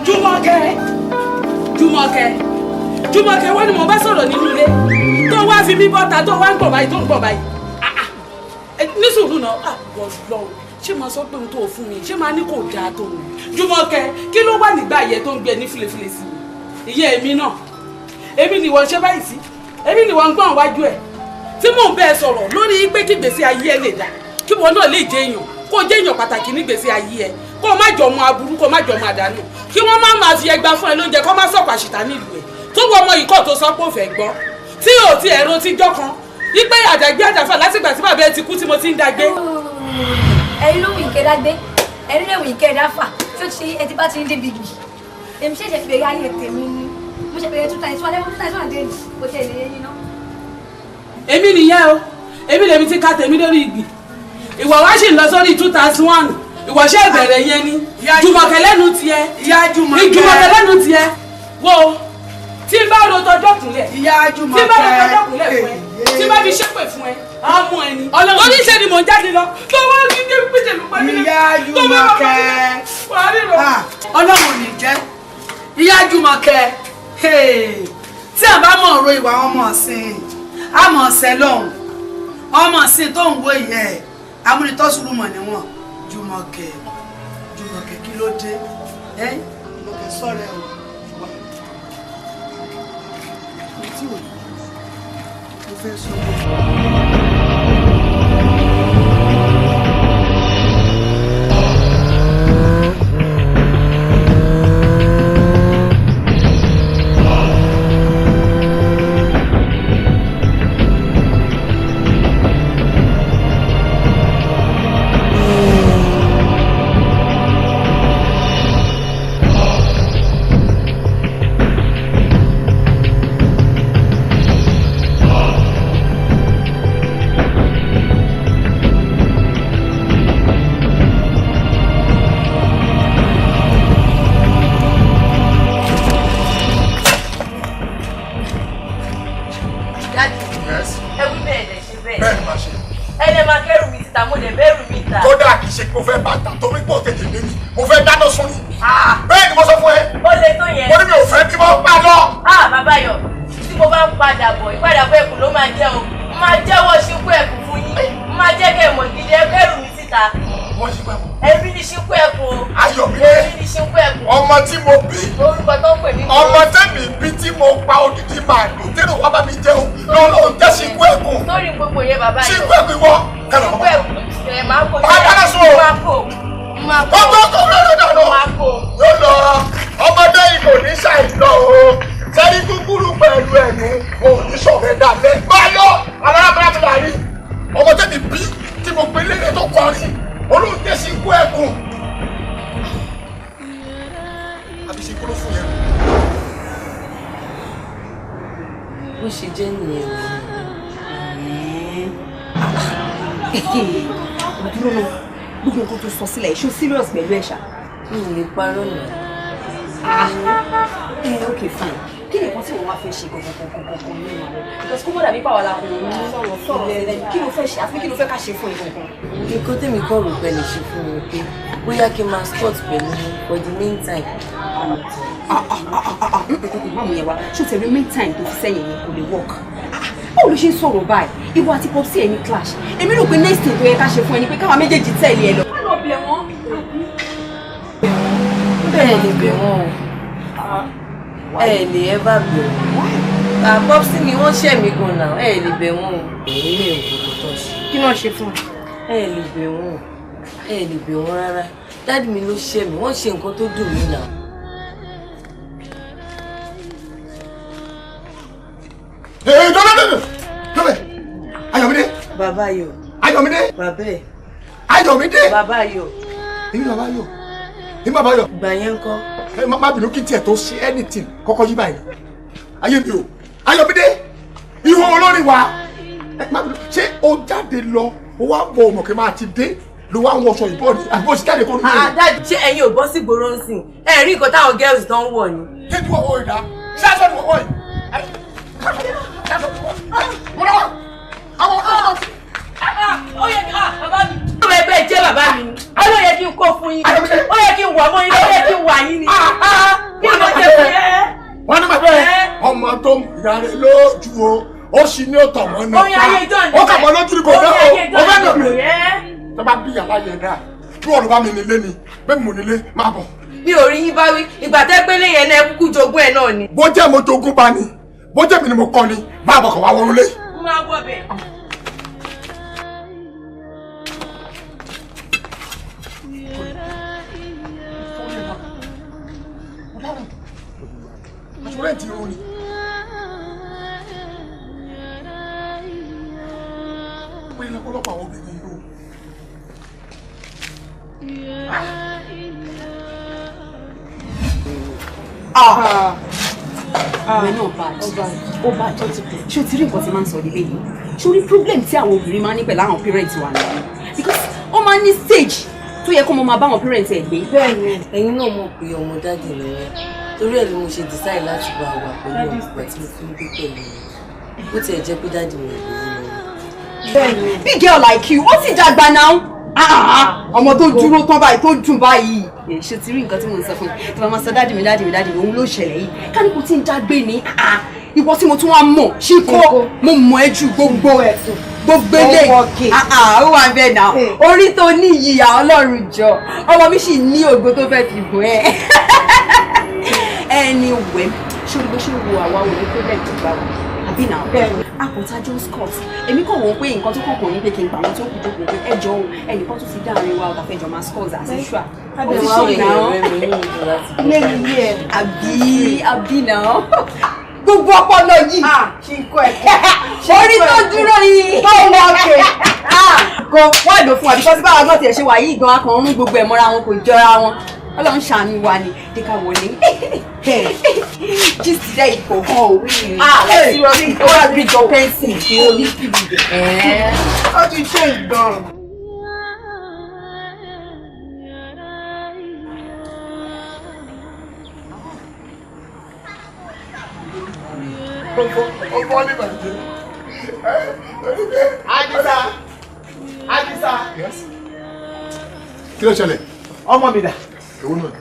Jùmọ̀kẹ́, Jùmọ̀kẹ́, Jùmọ̀kẹ́, wọ́n ní mo bá sọ̀rọ̀ nínú ilé tó wá fi mí bọ́ta, tó wá ń gbọ̀n báyìí, tó ń gbọ̀n báyìí. Ah, ah. Ní sùúrù náà, ah, wọ́n lọ ṣé máa sọ pé ohun tó fún mi, ṣé máa ní kò dáa tó mi? Jùmọ̀kẹ́, kí ló wà nígbà yẹ tó ń gbé ní filefile sí mi? Ìyẹn èmi náà, èmi ni wọ́n ṣe báyìí sí, èmi ni wọ́n ń gbọ̀n wájú ẹ̀ tí mò ń bẹ́ẹ̀ sọ̀rọ̀ lórí pé kí gbèsè ayé ẹ lè dá, kí wọn náà lè jẹ èèyàn, kó jẹ́ èèyàn pàtàkì ní gbèsè ayé ẹ, kó má jọ ọmọ aburú, kó má jọ ọmọ àdánù, kí wọ́n má máa fi ẹgba fún ẹ lóúnjẹ, kó má sọ̀kò àṣìta nílùú ẹ, tó wọ ọmọ yìí kọ́ tó sọ pé ó fẹ́ gbọ́, tí ò ti ẹ̀rọ ti jọ́ kan wípé àdàgbé àdàfà látìgbà tí bàbá ẹ ti kú tí mo ti ń dàgbé. Ẹ̀yin ló wù ìkẹ́ dágbé, ẹ̀yin ló wù ìkẹ́ dáfà tí ó ti ṣe ẹ ti bá ti ń débi gbì. Èmi ṣẹ̀ṣẹ̀ bẹ̀rẹ̀ ayé tèmi ni, mo ṣe bẹ̀rẹ̀ 2 times 1, level 2 times 1 dé kò tẹ̀ lé yín ná. Èmi nìyẹn o, èmi lèmi ti ka tèmi lórí ìgbì, ìwọ wá sì ń lọ sórí 2 times 1, ìwọ ṣe ìbẹ̀rẹ̀ yẹn ni. Jùmọ̀kẹ́ lẹ́nu tiẹ̀. Ìyá Jùmọ̀kẹ́. Jùmọ̀kẹ́ lẹ́nu tiẹ̀ wo, tí n bá ro tọjọ́ kúnlẹ̀, Ìyá tí n bá ro Jùmọ̀kẹ́. tọjọ́ kúnlẹ̀ fún ẹ, tí n bá fi ṣépè fún ẹ, á mú ẹ ní. Oníṣẹ́ ni mò ń jáde lọ tó wá ní ní pèsè ló pẹ́ mi. Ìyá Jùmọ̀kẹ́. Wà á ríro. Ah, Ọlọ́run ò ní jẹ́. Ìyá Jùmọ̀kẹ́, hey, tí a bá mọ̀ ọ̀rọ̀ ìwà ọmọ ọ̀sìn, a mọ̀ ọ̀sẹ̀ lọ́hùn, ọmọ ọ̀sìn tó ń wo ìyẹ́ ẹ̀ amúnitọ́sùrù mọ̀ níwọ̀n. Jùmọ̀kẹ́, Jùmọ̀kẹ́, kí ló dé? Ẹ́ Jùmọ̀kẹ́, sọ̀rọ̀ ẹ̀ o. Wá. Etí ò ní. Mo fẹ́ sọ ọ́. Daddy, Yes. ẹ wí bẹ́ẹ̀ lẹ ṣe bẹ́ẹ̀. Bẹ́ẹ̀ ni màá ṣe. Ẹ lè máa kẹ́rù mi síta, mo lè bẹ́rù mi ta. Kódà kì í ṣe pé mo fẹ́ bàtà torí pé òtètè lé mi, mo fẹ́ dáná sun ni. Bẹ́ẹ̀ ni mo sọ fún ẹ. Ó lè tó yẹn. Mo ní mi ò fẹ́ bímọ pa lọ. Ah, bàbá yọ, tí mo bá ń padà bọ̀, ìpadàbọ̀ ẹkùn ló máa jẹ́ o. Mo máa jẹ́wọ́ ṣínkú ẹkùn fún yín. Mo máa jẹ́ kẹ́ ẹ mọ̀ gidi, ẹ kẹ́rù mi síta. Wọ́n ṣe pẹ́. Èmi ní ṣínkú ẹkùn o. Ayọ̀mídé. Èmi ní ṣínkú ẹkùn. Ọmọ tí mo bí. Orúkọ tó ń pè mí. Ọmọ tẹ́mi bí tí mo pa odidi màálù tẹ́lẹ̀ wá bá mi jẹun lọ́lọ́ jẹ́ ṣínkú ẹkùn. Sórí gbogbo yẹn, bàbá yọ. Ṣínkú ẹkùn ìwọ. Kẹlẹ̀ Ṣínkú ẹkùn ẹ̀ máa kó. Máa dáná sun o. Máa kó. Máa kó. Kó tó kó lọ́dọ̀ dànù. Máa kó. Yóò lọ ọmọdé yìí kò ní ṣàìlọ o. Sẹ́ni kúkúrú pẹ̀lú ẹ̀nu kò ní sọ̀rọ̀ dalẹ̀. Máa lọ alárábárá mi láàrin. Ọmọ tẹ́mi bí tí mo pe lérè tó kọrin olóhùn jẹ́ ṣínkú ẹkùn. Àbí ṣínkú ló fún yẹn. Bó ṣe jẹ́ nìyẹn o. Dúró náà, gbogbo nǹkan tó sọ sílẹ̀, ṣó serious pẹ̀lú ẹ̀ ṣá? Mi ò lè parọ́ nà. Ẹ ok, fine. Kí ni nǹkan tí wọ́n wá fẹ́ ṣe gangan nínú àwọn, because kó mọ̀ dàbí pàwọ́ la kò ní sọ̀rọ̀ sọ̀rọ̀ sílẹ̀, kí ló fẹ́ ṣe àti pé kí ló fẹ́ ká ṣe fún ẹ gangan? Nǹkan tèmi kọ́ rò pé lè ṣe fún mi ni pé bóyá kí n máa squat pẹ̀lú yín for the meantime. Máàmù yẹn wá, ṣó tẹ̀lé meantime tó fi sẹ́yìn yẹn kò lè work. Báwo ló ṣe ń sọ̀rọ̀ báyìí? Ìwọ àti popsi ẹ̀ ní clash. Èmi rò pé next thing tó yẹ ká ṣe fún ẹ ni pé káwa méjèèjì tẹ̀lé ẹ lọ. Má lọ bẹ̀ wọ́n. Bẹ́ẹ̀ lè bẹ̀ wọ́n o, ẹ lè ever bẹ̀ wọ́n. Popsi ni wọ́n ṣẹ̀ mí gan náà, ẹ lè bẹ̀ wọ́n o. Èyí lè wò kó tọ́ ṣe. Kí náà ṣe fún ẹ? Ẹ lè bẹ̀ wọ́n, ẹ lè bẹ̀ wọ́n rárá. Daddy mi ló ṣẹ̀ mí, wọ́n ṣe nǹkan tó dùn mí náà. Ee, dọ́bẹ̀ dọ́bẹ̀ dọ́bẹ̀, Ayọ̀mídé. Bàbá Ayọ̀. Ayọ̀mídé. Bàbá ẹ̀. Ayọ̀mídé. Bàbá Ayọ̀. Èmi bàbá Ayọ̀, èmi bàbá Ayọ̀. Gbà yẹn ńkọ́? Ẹ má bínú, kí n tiẹ̀ tó ṣe anything kọ́kọ́ yí báyìí. Ayé mi o, Ayọ̀mídé, ìwọ olórin wa, ẹ má bínú, ṣé o jáde lọ, o wá bọ ọmọ kí n máa ti dé, ló wá ń wọṣọ ìbọn ni àbí o ti jáde kó ní? Ah, Daddy, ṣé ẹ̀yin ò bọ́ sí gbòòrò ń sìn? Ẹ rí nǹkan táwọn girls tó ń wọ̀ ni. Kí ni wọ́n wọ ìdá? Ṣé aṣọ ni wọ́n wọ̀ yìí? Mo náà àwọn ọ̀dọ́. Ó yẹ kí bàbá mi. Ó yẹ bẹ́ẹ̀ jẹ́ bàbá mi ni. Ó yẹ kí n kó fún yín. Ó yẹ kí n wà mọ́. lójú o, ó sì ní òtọ̀ mọ́ náà. Ó kà mọ́ lójú kò dá o, ó fẹ́ nà mí. Tó bá bí yàrá yẹn dáa, bí wọ́n bá mi nílé ni, bẹ́ẹ̀ mo nílé, má bọ̀. Mi ò rí yín bá wí, ìgbà tẹ́ pé léyìn náà kúkú jogún ẹ̀ náà ni. Bó jẹ́ mo jogún bá ni, bó jẹ́ mi ni mo kọ́ ni, má bọ̀ kàn wá wọnú lé. Mo máa wọ bẹ̀. Rẹ́ǹtì irun ni. Pé lọ́pọ̀lọpọ̀ àwọn obìnrin yìí o. Ìwé náà bad, ó bad. Ṣé o ti rí nǹkan tí máa ń sọ nílé yìí? Ṣé o rí problem tí àwọn obìnrin máa ń ní pẹ̀lú àwọn parents wa nìyẹn? Because ó máa ń ní stage tó yẹ kó mo máa bá àwọn parents ẹ̀ gbé. Bẹ́ẹ̀ni, ẹ̀yin náà mọ̀ pé ọmọ daddy ni wọ́n. Torí ẹ̀ ló mo ṣe decide láti bá wà pẹ̀lú ọ̀pọ̀ tí mo fi ń gbé pẹ̀lú wọn. Bó tiẹ̀ jẹ́ pé daddy mi ò lówó lọ́wọ́. Big girl like you, ó ti dàgbà náà. Ọmọ tó dúró tán báyìí tó dùn báyìí. Ṣé o ti rí nǹkan tí mo ń sọ fún mi? Tí màmá sọ daddy mi daddy mi daddy mi, òun ló ṣẹlẹ̀ yìí. Káníkù tí ń dágbé ni ìwọ tí mo tún wá mọ̀ ṣíkó mo mọ̀ ẹ́ ju gbogbo ẹ̀ gbogbo ilé. Ó wà bẹ́ẹ̀ náà. Orí tó ní ìyá Ọlọ́run jọ. Ọmọ mi sì ní ògo tó fẹ́ fi bùn ẹ́. Anyway, ṣé o bó ṣe wo àwa ò ní problem tó gbà wá àbí náà àkùntà John Scott èmi kàn wọ́n pé nǹkan tó kọ̀ọ̀kan ní pé kí n gbà wọ́n tó kù jókòó pé ẹjọ́ o ẹnìkan tó ti dáàrin wa ọ̀tà fẹjọ́ máa scores àti ṣùà ó ti ṣe náà àbí àbí náà gbogbo ọpọlọ yìí orí tó dúró yìí tó wọ ọkẹ gan wọ́n lò fún wa because báwa náà tiẹ̀ ṣe wà yìí gan akàn ń gbogbo ẹ̀ mọ́ra wọn kò jọra wọn. Ọlọ́run ṣàánú wa ni díkà wọlé gist jẹ́ ipò kan o ah seriously ó wà bí jọ pẹ́ǹsì ó ní kìlì rẹ̀. Ó ti ṣe ìgbọràn. Ó fọ́ ní ìbàjẹ́. Àdìsá Àdìsá. Kí ló ṣẹlẹ̀? Ọmọ mi dà. Èwo náà?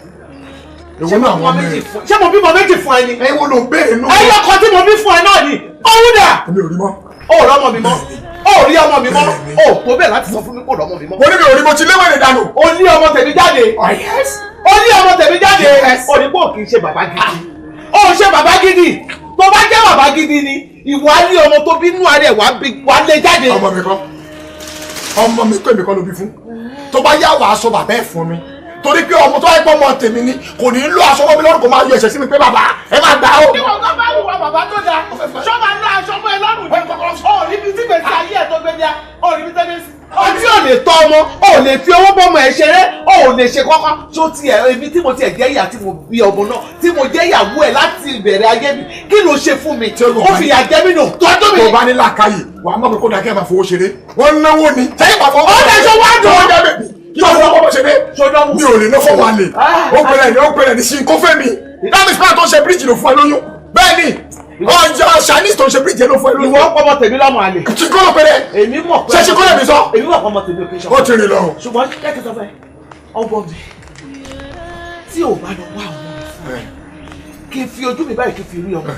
Èwo náà àwọn ọmọ ẹ̀? Ṣé mo bímọ méjì fún ẹ ni? Èwo ló ń béèrè náà? Ẹyọ kan tí mo bí fún ẹ náà ni. Òun dà. Èmi ò rí mọ́. O ò rọ́mọ mi mọ́. O ò rí ọmọ mi mọ́. O ò tó bẹ́ẹ̀ láti sọ fún mi kó rọ́mọ mi mọ́. Mo ní mi ò rí mo ti léwèrè dànù. O ní ọmọ tèmi jáde. O ní ọmọ tèmi jáde. O ní kó kì í ṣe bàbá gidi. O ò ṣe bàbá gidi. Tó bá jẹ́ bàbá gidi ni, ìwà ní ọmọ tó bínú ara ẹ̀ wá lé jáde. Ọmọ mi kọ́. Ọmọ mi kọ́ èmi kọ́ ló bí fún. Tó bá yá wàá sọ bàbá ẹ̀ fún mi. Torí pé ọmọ tó wáyé pé ọmọ tèmi ni kò ní lọ aṣọ mọ́ mi lọ́rùn kò máa yọ ẹ̀ṣẹ̀ sí mi pé bàbá ẹ máa gbà ó. Bí wọn bá wù wá bàbá tó dáa, ṣọ́ máa ná aṣọ mọ́ ẹ lọ́rùn ni. Ó rí bí tí gbèsè ayé ẹ̀ tó gbé ní a, ó rí bí tẹ́lẹ̀ sí. Ọtí ò lè tọ́ ọmọ, ò lè fi owó bọ́mọ ẹ̀ ṣeré, ò lè ṣe kọ́kọ́. Ṣó tiẹ̀ èmi tí mo tiẹ̀ jẹ́ ìyá tí mo bí ọmọ náà, tí mo jẹ́ ìyàwó ẹ̀ láti ìbẹ̀rẹ̀ ayé mi, kí ló ṣe fún mi? Ó fìyà jẹ mí nù, tọ́jú mi. Tó bá ní làákàyè, wàá mọ̀ pé kó dà kí ẹ máa fowó ṣeré. Wọ́n náwó ni. Sẹ́yìn bàbá Ó lè ṣe wá dùn. Kí ló fọwọ́ bọ́ ṣe dé? Mi ò lè ná fọwọ́ àlè. Ó pẹ̀lẹ́ ní ó pẹ̀lẹ́ ní sí kó fẹ́ mi. That is why tó ṣe bíríìjì ló fún ẹ lóyún. Bẹ́ẹ̀ ni, ọjọ́ Chinese tó ṣe bíríìjì ló fún ẹ lóyún. Ìwọ ọmọ tèmi lọ́mọ àlè. Ṣìkó ló pẹ̀lẹ́. Èmi mọ̀ pé. Ṣé ṣìkó lè mi sọ? Èmi mọ̀ pé ọmọ tèmi ò kí n ṣọmọ. Ó ti rìn lọ. Ṣùgbọ́n jẹ́ kí n sọ fún ẹ, ọmọ mi tí ò bá lọ wá ọmọ mi fún ẹ, kí n fi ojú mi báyìí kí n fi rí ọmọ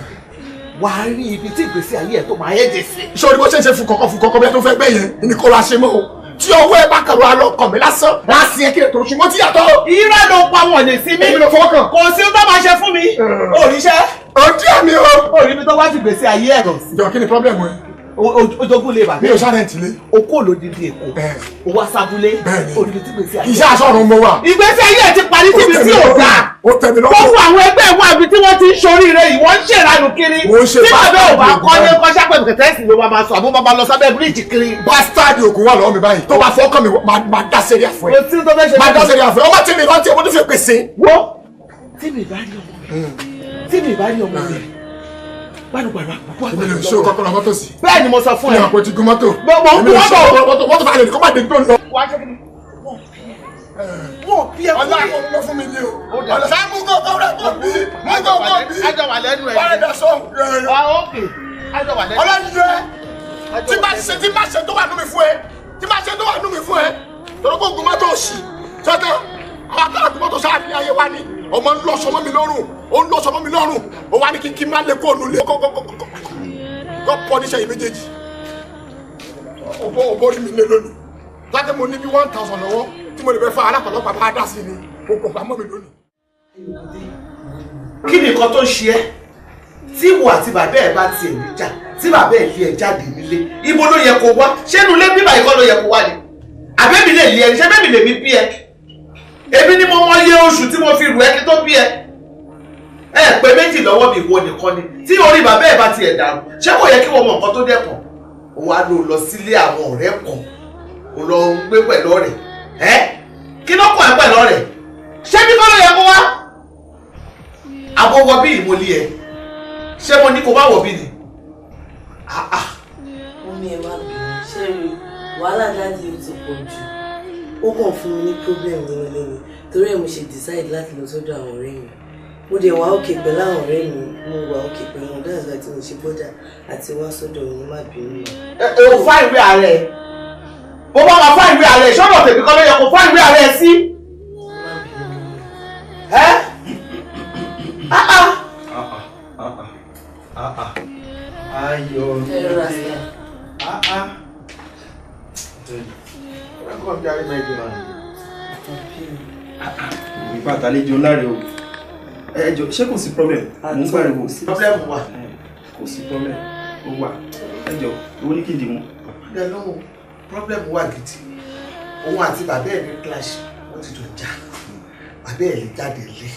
wà á rí ibi tí ìgbésí ayé ẹ tó máa yẹ dé sí. Ṣé o ní bó ṣe ń ṣe fún kọ̀kọ́ bí ẹ tó fẹ́ gbẹ́ yẹn ní kó la ṣe mọ́ o? Tí ọwọ́ ẹ bá kàrọ̀ alọ́ kàn mí lásán láti ẹ kí ẹ tó ṣùgbọ́n tí yàtọ̀. Irọ́ ló pa wọ̀n lè sí mi. Èmi ló fọwọ́ kàn. Kò sí tó máa ṣe fún mi. Òrìṣẹ́. Ojú àmì o. Òrí mi tó wá fi gbèsè ayé ẹ̀ rọ̀ sí. Jọ kí ni problem ẹ? Ojogún lè bàbá. Mi ò sáré ntìlé. O kó lódìdí Èkó. O wá sábúlé. Òrí mi tí gbèsè ayé. Iṣẹ́ aṣọ ọ̀run mo wà. Ìgbésí ayé ẹ̀ ti parí síbi tí ò dáa. Ó tẹ̀ mí lọ́wọ́. Gbogbo àwọn ẹgbẹ́ wa ibi tí wọ́n ti ń ṣoríire ìwọ ń ṣèrànù kiri. Mo ń ṣe Tí bàbá ò bá kọ́ ní kọ́ṣá pẹ̀lú kẹ̀tẹ́sì ló máa sọ àbó máa lọ sábẹ́ bíríìjì kiri. Bastard ògùn wà lọ́wọ́ mi báyìí. Tó bá fọ́kàn mi máa dá sẹ́rí àfọ́ ẹ̀. Kò sí tó fẹ́ ṣe. Máa dá sẹ́rí àfọ́ ẹ̀. Ọmọ tí mi rántí ọmọ tó fi pèsè. Wo tí mi bá rí ọmọ mi tí mi bá rí ọmọ mi gbàdúgbàdú àpapọ̀ Èmi lè ṣe kọ́kọ́rọ́ mọ́tò sí. Bẹ́ẹ̀ ni mo sọ fún ẹ. Ní àpótí gun mọ́tò. Mo ń gun mọ́tò. Mọ́tò bá lè ní kó má dé tó ń lọ. Wàá ṣe kí ni? Wọ́n bí ẹ Ọlá àwọn ọmọ fún mi ní o. Ọlá sáà mú kókó rẹ̀ kó bí. Mú kókó bí. Ajọ wà lẹ́nu ẹ̀. Ọlá ìdá sọ. Ókè. Ajọ wà lẹ́nu. Ọlá yẹ. Tí bá ṣe tí bá ṣe tó wà nú mi fún ẹ. Tí bá ṣe tó wà nú mi fún ẹ. Tọ́lọ́ kó gun mọ́tò òsì. Sọ́tọ̀ àwọn akọ́lá gun mọ́tò sáà ní ayé wa ni. Ọmọ ń lọ sọmọ mi lọ́rùn. Ó ń lọ sọmọ mi lọ́rùn. Ó wá ní kí n má lè kó ònú lé. Yọ pọ́ níṣẹ́ yìí méjèèjì. Òbó rí mi lé lónìí. Láti mo ní bí 1,000 lọ́wọ́ tí mo lè fẹ́ fa alápàlọ́pàá bá dá sí ni o kò bá mọ́ mi lónìí. Kí ni nǹkan tó ń ṣe ẹ́? Tí ìwọ àti bàbá ẹ̀ bá tiẹ̀ níjà, tí bàbá ẹ̀ lé ẹ jáde nílé, ibo ló yẹ kó wá? Ṣé inú ilé bíbà yìí kọ́ ló yẹ kó wá ni? Àbẹ́mi lè lé ẹ, ṣé bẹ́mi lèmi bí ẹ? Èmi ni mo mọ iye oṣù tí mo fi rù ẹ́ kí tó bí ẹ. Ẹ pé méjì lọ́wọ́ mi, ìwọ nìkan ni. Tí orí bàbá ẹ̀ bá tiẹ̀ dàrú, ṣé kò yẹ kí wọ́n mọ nǹkan tó dẹ́kun? Ó wá lọ lọ sílé àwọn ọ̀rẹ́ kan, ó lọ ń gbé pẹ̀lú ọ̀rẹ́. Ẹ́ kí ló kàn ẹ́ pẹ̀lú ọ̀rẹ́? Ṣé bí kọ́ ló yẹ kó wá? Àbọ̀wọ̀ bí ìmọ̀lì ẹ̀, ṣé mo ní kó má wọ̀ bí ni? Mummy ẹ má bínú, ṣé rí wàhálà daddy ó ti pọ̀ jù. Ó kàn fún mi ní problem nínú ilé ni, torí ẹ̀ mo ṣe decide láti lọ sọ́dọ̀ àwọn ọ̀rẹ́ mi. Mo dẹ̀ wá òkè pẹ̀lú àwọn ọ̀rẹ́ mi, mo wà òkè pẹ̀lú wọn, that's why tí mo ṣe bọ́dà àti wá sọ́dọ̀ mi, má bínú. Ẹ ò fá ìwé ààrẹ. Bó bá máa fá ìwé ààrẹ, ṣọ́nà tèmi kọ́ ló yẹ kó fá ìwé ààrẹ sí. Ẹ́ Ayọ̀ ìfà àtàlejò ńlá rẹ o. Ẹ jọ̀ọ́, ṣé kò sí problem? Mo ń pariwo. Problem wà. Kò sí problem, ó wà. Ẹ jọ̀ọ́, owó ní kí n dì mú. Ẹ lóhùn, problem wà gidi. Òun àti bàbá ẹ̀ ní clash, wọ́n ti jọ jà. Bàbá ẹ̀ lè jáde lé.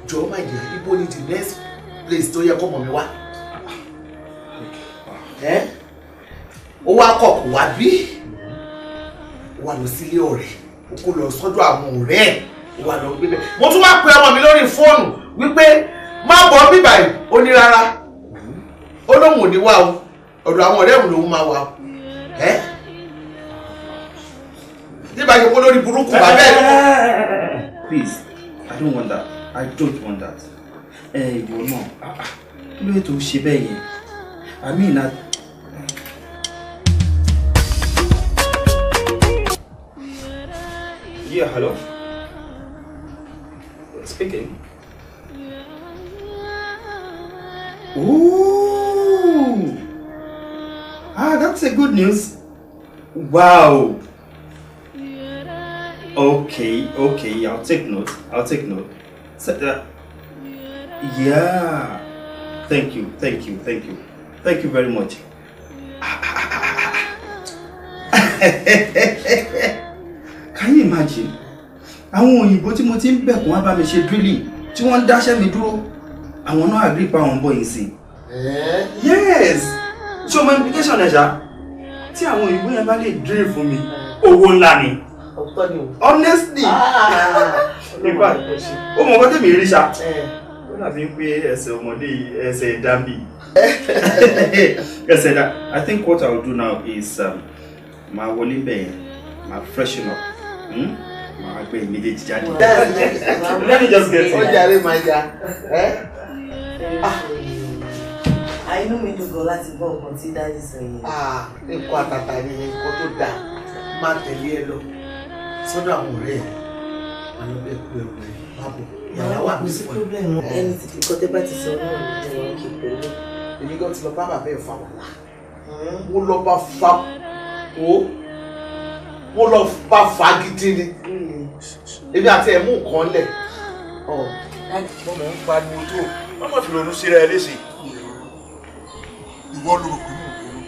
Jọ̀ọ́ má jẹ́, ibo ni the next place tó yẹ kó mọ̀ mi wá? Ẹ́ ó wá kọ̀ kó wá bí? Ó wá lọ sílé ọ̀rẹ́, ó kó lọ sọ́dọ̀ àwọn ọ̀rẹ́ ẹ̀, ó wá lọ gbé bẹ́ẹ̀. Mo tún wá pe ọmọ mi lórí fóònù wípé má bọ̀ bíbà yìí, ó ní rárá. Ó lóun ò ní wá o, ọ̀dọ̀ àwọn ọ̀rẹ́ òun lòun máa wà o. Ẹ́ nígbà yẹn kó lórí burúkú bàbá ẹ̀ lọ́wọ́. Please, I don't want that. I don't want that. Ẹ ìwọ náà, kí ló yẹ tó ṣe bẹ́ẹ̀ yẹn? I mean, I... Yeah, hello. Speaking. Ooh! Ah, that's a good news. Wow. Okay, okay, I'll take note. I'll take note. So, yeah. Thank you, thank you, thank you. Thank you very much. Can you imagine? Àwọn òyìnbó tí mo ti ń bẹ̀ kún wá bá mi ṣe drilling tí wọ́n ń dáṣẹ́ mi dúró. Àwọn náà agree pa àwọn bọ̀ yìí sí. Yes! Ṣé o mọ implication ẹ̀ ṣá? Tí àwọn òyìnbó yẹn bá lè drill fún mi, owó ńlá ni. Honestly! In fact, ó mọ nǹkan tèmi rí ṣá. Ó dàbí pé ẹsẹ̀ ọmọdé ẹsẹ̀ ẹ̀dá mi. Ẹsẹ̀ ẹ̀dá. I think what I will do now is máa wọlé bẹ̀ yẹn, máa freshen up. Máa gbé méjèèjì jáde. Let me just get it. Ó jàre máa jà. Inú mi dùn gan láti gbọ́ nǹkan tí daddy sọ yẹn. Nǹkan àtàtà ni nǹkan tó dáa máa tẹ̀lé ẹ lọ sọ́dọ̀ àwọn ọ̀rẹ́ ẹ̀. Àwọn ọbẹ̀ kú ẹrù ẹ̀ má bọ̀. Yàrá wà kò sí problem ẹni tí nǹkan tẹ́ bá ti sọ náà ni wọ́n kì í pẹ̀lú. Èmi gan ti lọ bá bàbá ẹ̀ fa wàhálà. Mo lọ bá fa o. Mo lọ bá fa gidi ni. Èmi àti ẹ̀ mú nǹkan lẹ̀. Mo mọ̀ ń pariwo tó, má má fi ronú síra ẹ léṣe. Ìwọ ló rò pé mò ń ronú.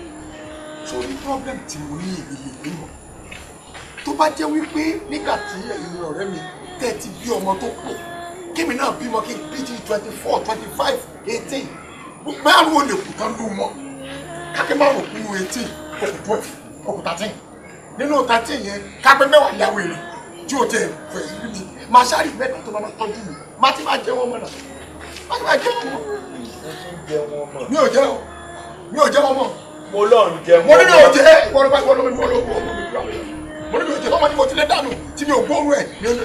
Sórí problem tí mo ní èmi lè rí mọ̀. Tó bá jẹ́ wípé nígbà tí ẹ̀yin ọ̀rẹ́ mi tẹ́ ti bí ọmọ tó pọ̀, kémi náà bímọ kí n bí ti 24, 25, 18, márùn-ún ò lè kù tán lù wọn. Kákẹ́ márùn-ún kú 18, okù 12, okù 13. Nínú 13 yẹn, kápẹ́ mẹ́wàá yà wèrè tí o tẹ̀ fẹ̀ rí mi. Màá ṣáà rí mẹ́ta tó máa tọ́jú mi. Màá ti máa jẹ wọn mọ̀ náà. Màá ti máa jẹ wọn mọ̀. Mi ò jẹ́ o. Mi ò jẹ́ wọn mọ̀. Mo lọ ń jẹ wọn. Mo ní mi ò jẹ́. Ìwọ ló bá ìwọ ló ìwọ ló ìwọ ló mo ní mi ò jẹ́ ọmọ tí mo ti lé dànù tí mi ò gbóòórùn ẹ̀ mi ò lè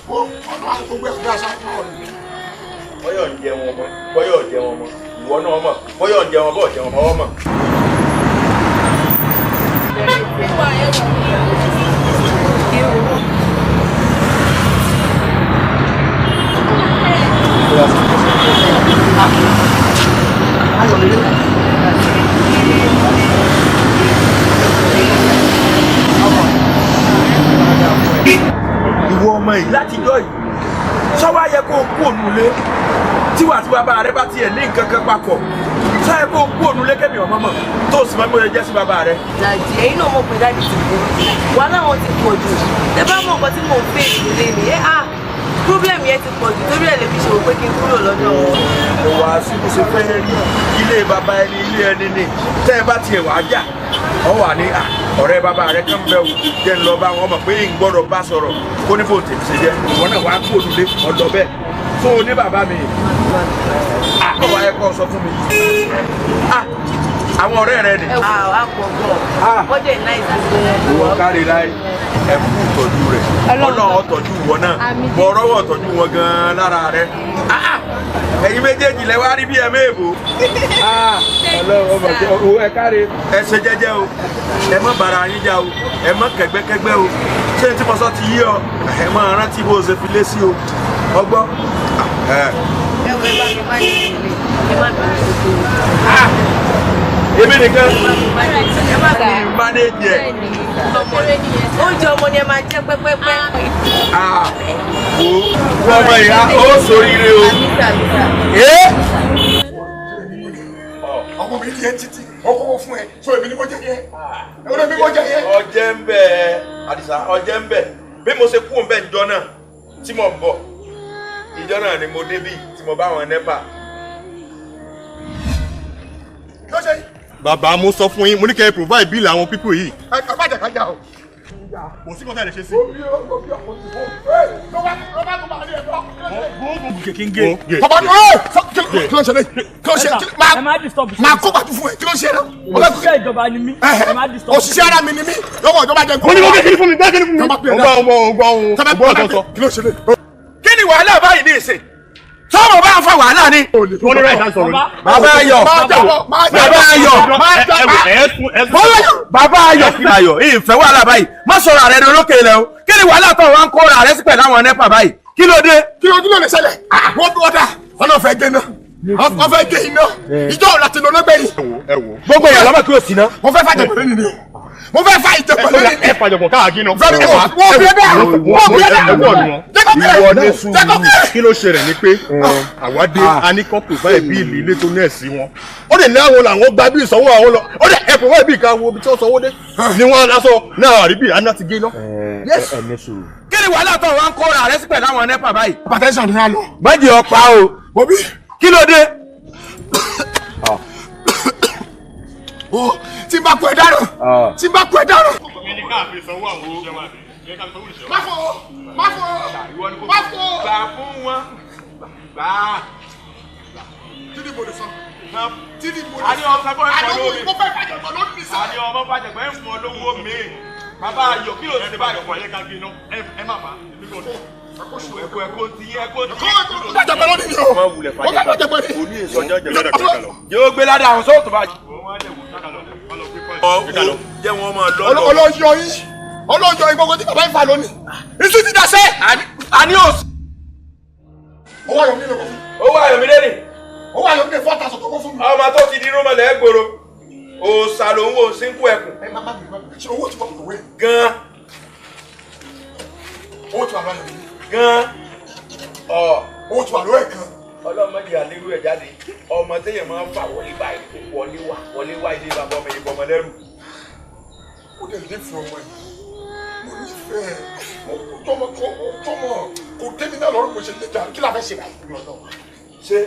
wo ọ̀nà gbogbo ẹ̀kọ́ aṣá náà rẹ̀. Bọ́yọ̀ ń jẹ wọn mọ́, bọ́yọ̀ jẹ wọn mọ́, ìwọ náà mọ̀, bọ́yọ̀ ń jẹ wọn bọ́ọ̀ jẹ wọn mọ́ ọ mọ̀. nulẹ̀ tíwà tí bàbá rẹ bá tiẹ̀ ní nǹkan kan papọ̀ sáyẹ kó kú ònú lékèmí ọmọ mọ̀ tó sì máa ń bóyá jẹ́ sí bàbá rẹ. Dàdí ẹ̀yin náà mọ̀ pé dáàdì ti kú wàhálà wọn ti pọ̀ jù ẹ bá mọ̀ nǹkan tí mò ń fẹ́ ìdílé mi ẹ ah problem yẹn ti pọ̀ jù torí ẹ̀ lè fi ṣòwò pé kí n kúrò lọ́dọ̀ wọn. Kò wá sí bó ṣe fẹ́ rí ilé bàbá ẹni ilé ẹni ni tẹ́ ẹ bá tiẹ̀ wá jà ọ wà ní ọ̀rẹ́ bàbá rẹ kàn bẹ́ẹ̀ wò jẹ́ ń lọ bá wọn mọ̀ pé ń gbọ́dọ̀ bá sọ̀rọ̀ kó ní bò tèmi ṣe jẹ́ ìwọ náà wàá kú ònúlé ọ̀dọ̀ bẹ́ẹ̀ tó o ní bàbá mi àkọ́wá ẹ kọ́ sọ fún mi àwọn ọ̀rẹ́ rẹ ni. A pọ̀ gan wọ́n jẹ́ náà ìsìnkú wọn. Ìwọ kárí láì ẹ kú ìtọ́jú rẹ̀ Ọlọ́run ó tọ́jú wọn náà mọ rọ́wọ́ tọ́jú wọn gan-an lára rẹ̀ ẹ̀yin méjèèjì lẹ wá rí bí ẹ méèbó. Ọlọ́run ọmọ jẹ owó ẹ káre. Ẹ ṣe jẹ́jẹ́ o ẹ má bára yín jà o ẹ má kẹ́gbẹ́kẹ́gbẹ́ o ṣé tí mo sọ ti yí ọ ẹ má rántí bó o ṣe fi lé sí o ọgbọ́n. Ẹ wo ẹ bá mi má ní ìdílé ẹ má bẹ̀rẹ̀ ṣètò. Èmi nìkan manage ẹ. Oúnjẹ ọmọ ni ẹ máa jẹ pẹ́pẹ́pẹ́. Wo wọ́n ọmọ ìyá ó ṣoríire o. Ọmọ mi yẹ títí ọkọ fún ẹ so èmi ni mo jẹ yẹ èmi ni mo jẹ yẹ. Ọjẹ́ ń bẹ Àdìsá ọjẹ́ ń bẹ bí mo ṣe kú ń bẹ ìjọ náà tí mo ń bọ̀ ìjọ náà ni mo débì tí mo bá wọn NEPA. Bàbá mo sọ fún yín mo ní kẹ́ ẹ provide bill àwọn people yìí. Ẹ má jẹ́ ká jà o. Kò sí kọ́tà lè ṣe sí. Bàbá mi kí ló ń ṣe lé kí ló ń ṣe máa kó pàtó fún ẹ kí ló ń ṣe náà. Òṣìṣẹ́ ìjọba ni mí ẹ má disturb. Òṣìṣẹ́ ara mi ni mí lọ́wọ́ ìjọba jẹ́ Mo ní kó kékeré fún mi kékeré fún mi. Ọgbà ọgbà ọgbà ọgbà kí ló ń ṣe lé. Kí ni wàhálà báyìí ní ìsìn? Sọ́mọ̀ bá ń fa wàhálà ni. Wọ́n ní ráìtà sọ̀rọ̀ ni. Bàbá Ayọ̀ Bàbá Ayọ̀ Bàbá Ayọ̀ Ayọ̀ ìfẹ́ wàhálà báyìí má sọ̀rọ̀ àrẹ ní olókè ilẹ̀ o kí ni wàhálà tó wà ń kó ra rẹ sí pẹ̀lú àwọn NEPA báyìí kí ló dé. Kí ló lè ṣẹlẹ̀ wọ́n bí wọ́n dà wọ́n náà fẹ́ gé iná wọ́n fẹ́ gé iná ìjọ òun láti lọ lọ́gbẹ́ yìí. Gbogbo ìyàlọ́ mọ̀ kí o sì ná. Mo fẹ́ fàjẹ̀ pẹ̀lú nìyí o mo fẹ́ fa ìjẹ̀pẹ̀ lónìí. Ẹ fàjọpọ̀ káàkiri náà. Very good. Wọ́n fi ẹ̀dá wọ́n fi ẹ̀dá Ìwọ ní sùúrù kí ló ṣẹlẹ̀ ni pé àwa dé a ní kọ́ provide bíìlì ilé tó nẹ́ẹ̀sì wọn. Ó lè láwọn làwọn gba bíìlì sanwó àwọn lọ. Ó lè ẹ provide bíìlì ká wo ibi tí wọ́n sanwó dé. Ni wọ́n lásọ náà rí bíìlì aná ti gé iná. Kí ni wàhálà tó wà ń kó ra rẹ sí pẹ̀lú àwọn NEPA báyìí. Hypertension ni a lọ. Méjì ọ̀pá o. Bobby. Kí ló dé? O tí n bá kú ẹ dárò tí n bá kú ẹ dárò. Má fọ má fọ má fọ. Gbà fún wọn gbà. Kí ni mo lè sọ? Kí ni mo lè sọ? Àní ọmọ fẹ́ fọ́ lówó mi. Mo fẹ́ fàjọ̀gbọ́n ló ní sọ. Àní ọmọ fàjọ̀gbọ́n ẹ̀ ń fún ọ lówó mi. Bàbá Ayọ̀ kí ló ṣe báyìí? Ẹ má fà á. Ẹ̀kọ́ ẹ̀kọ́ ti yẹ ẹ̀kọ́ ti. Fàjọ̀gbọ́n ló ní mi o. Mo fẹ́ fàjọ̀gbọ́n ní. Òní ìsọjọ́ jẹ̀gbọ́n. Yóò gbé ládàá àwọn sóòtù bá. Jẹ́ wọn máa lọ. Ọlọ́yọ̀ yín ọlọ́yọ̀ yín gbogbo tí bàbá yín fà lónìí. Iṣu ti dasẹ́. Àní òsì. Owó ayọ̀ mi lè kó fún mi. Owó ayọ̀ mi lé ní. Owó ayọ̀ mi lè 4,000 tó kó fún mi. Ọmọ tó ti di irú mọ̀lẹ́ gbòòrò. Òòsà ló ń wo sínkú ẹkùn. Ẹ má má bìí má bìí. Ṣé owó tí wọ́n kò wé? Gan. Owó tí wà lọ́yọ̀ mi. Gan. Owó tí wà lọ́yọ̀ gan. Ọlọ́mọdé àlérú ẹ̀ jáde. Ọmọ téèyàn máa ń fà wọlé báyìí wọlé wá wọlé wá ilé bàbá ọmọ ìbọn ọmọ lẹ́rù. Ó dẹ̀ lé fún ọmọ yìí. Mo nífẹ̀ẹ́ mo tọmọ tọmọ kò débi náà lọ́rùn mo ṣe lè jà kí la fẹ́ ṣe báyìí. Ṣé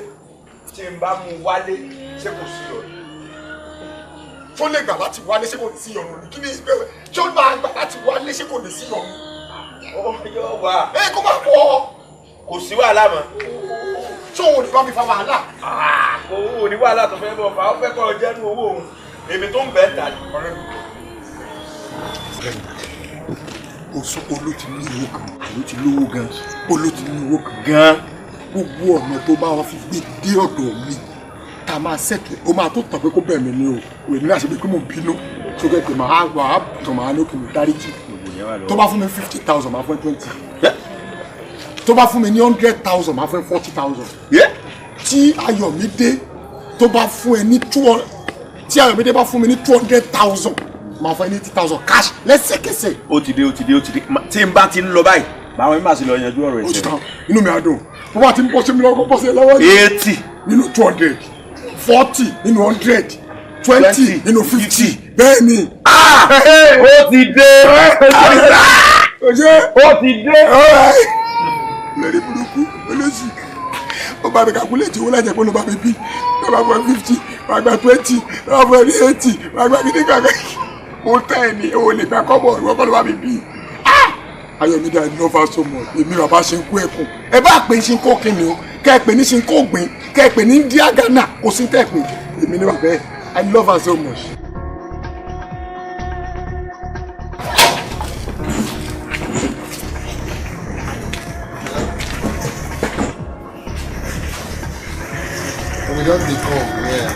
tí n bá mú wálé ṣé kò sí ọ̀rọ̀? Tó lè gbà láti wálé ṣé kò ní sí ọ̀run ni kí ni ìbẹ̀rẹ̀ ṣé ó máa gbà láti wálé ṣé kò ní sí ọ̀run. Ó yóò wà. Ẹ kó má pọ̀. Kò sí wàhálà mọ́. Ṣé òun ò ní bá mi fa wàhálà? Òun ò ní wàhálà tó fẹ́ bọ̀ fà ó fẹ́ kọ́ ọ jẹ́nu owó òun èmi tó ń bẹ́ẹ̀ tà ní. O sọ pé olóò ti ní owó kan. Àló ti lówó gan. Olóò ti ní owó kan. Gan. Gbogbo ọ̀nà tó bá wọn fi gbé dé ọ̀dọ̀ mi tá a máa ṣètò ó máa tó tàn pé kó bẹ̀ mí ni o èmi náà ṣe pé kí mò ń bínú sókè pé màá wà á tàn màá lókè mi dáríjì tó bá fún mi 50,000 máa fún ẹ 20 tó bá fún mi ní 100,000 máa fún ẹ 40,000 tí Ayọ̀mídé tó bá fún ẹ ní 200 tí Ayọ̀mídé bá fún mi ní 200,000 máa fún ẹ ní 80,000 cash lẹ́sẹ̀kẹsẹ̀. Ó ti dé ó ti dé ó ti dé tí n bá ti ń lọ báyìí màá wọn má sì lọ yanjú ọ̀rọ̀ Ó ti ẹ̀sẹ̀. tán inú mi á dùn Tó bá ti ń bọ́ sí mi lọ́wọ́ bọ́ sí ẹ lọ́wọ́. 80 nínú 200, 40 nínú 100, 20 nínú 50. Bẹ́ẹ̀ ni. Ó ti dé. Ó ti dé. Lórí burúkú olóṣì ó bá mi calculate owó lájẹ pé ló bá mi bí ló bá fún ẹ 50, wàá gba 20, ló bá fún ẹ ní 80, wàá gba kíní kankan. Mo tẹ́ ẹ ní o lè gba kọ́bọ̀ ìwọ kọ́ ló bá mi bí. Ayọ̀mídé, I love her so much. Èmi bàbá ṣe ń kó ẹkùn. Ẹ bá pè é ṣe ń kó kíni o, kẹ́ ẹ pè ní ṣe ń kó gbìn, kẹ́ ẹ pè ní India Ghana, kò sí tẹ́ ẹ pè. Èmi ní bàbá ẹ, I love her so much. We just dey come, yeah.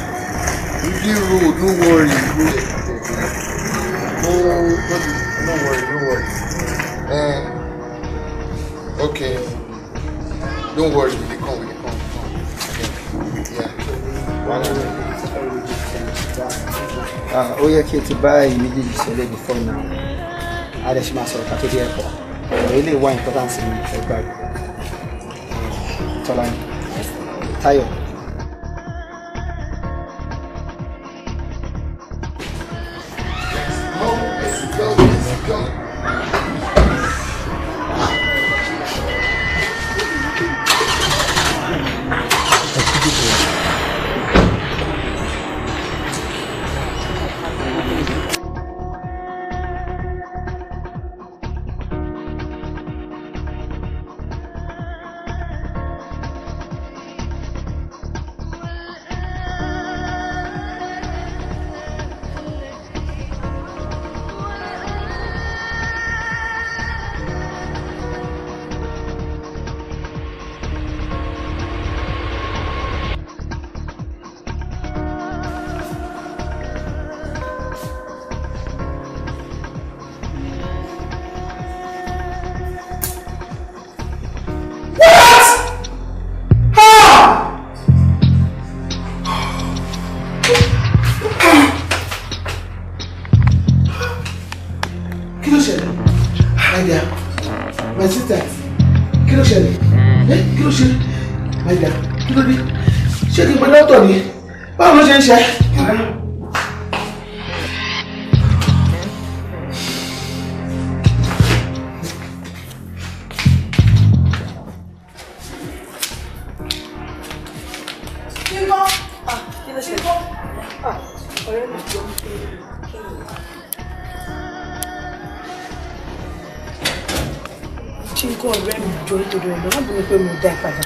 You dey road, no worry. No, no worry, no worry. Okay. Don't worry, we dey come, we dey come. Okay. Yeah. Ó yẹ kí o ti bá èyí méjèèjì ṣẹlẹ̀ before now. A lè ṣe máa sọ̀rọ̀ ká tó dé ẹ̀kọ́. Ọ̀rọ̀ ilé ìwà importance mi ẹ gbàgbé. Tọ́lá ni. Táyọ̀. Chinko ọ̀rẹ́ mi jọ nítorí ọ̀dọ́ má bínú pé mo dá ẹ padà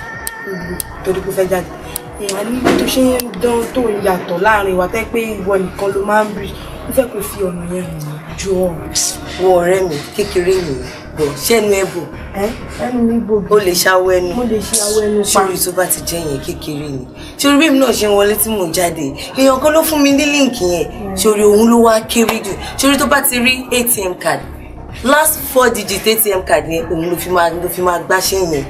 torí pé ó fẹ́ jáde. Èèyàn ní tó ṣe ń dán tó ń yàtọ̀ láàrin wa tẹ́ pé ìwọ nìkan ló máa ń rí. Mo fẹ́ kó fi ọ̀nà yẹn hàn mí jọ. Wo ọ̀rẹ́ mi kékeré nìyẹn bọ̀ ṣẹ́nu ẹ bò. Ẹnu mi bò. O lè ṣàwọ̀ ẹnu. Mo lè ṣe awọ ẹnu pa. Ṣorí tó bá ti jẹ́ yẹn kékeré ni. Ṣorí bí èmi náà ṣe ń wọlé tí mò ń jáde. Èèyàn kan ló fún mi ní líǹkì yẹn. Ṣorí òun ló wá kéré jù. Ṣorí tó bá ti rí ATM card, last 4 digit ATM card yẹn òun ló fi máa gbáṣẹ́ yẹn.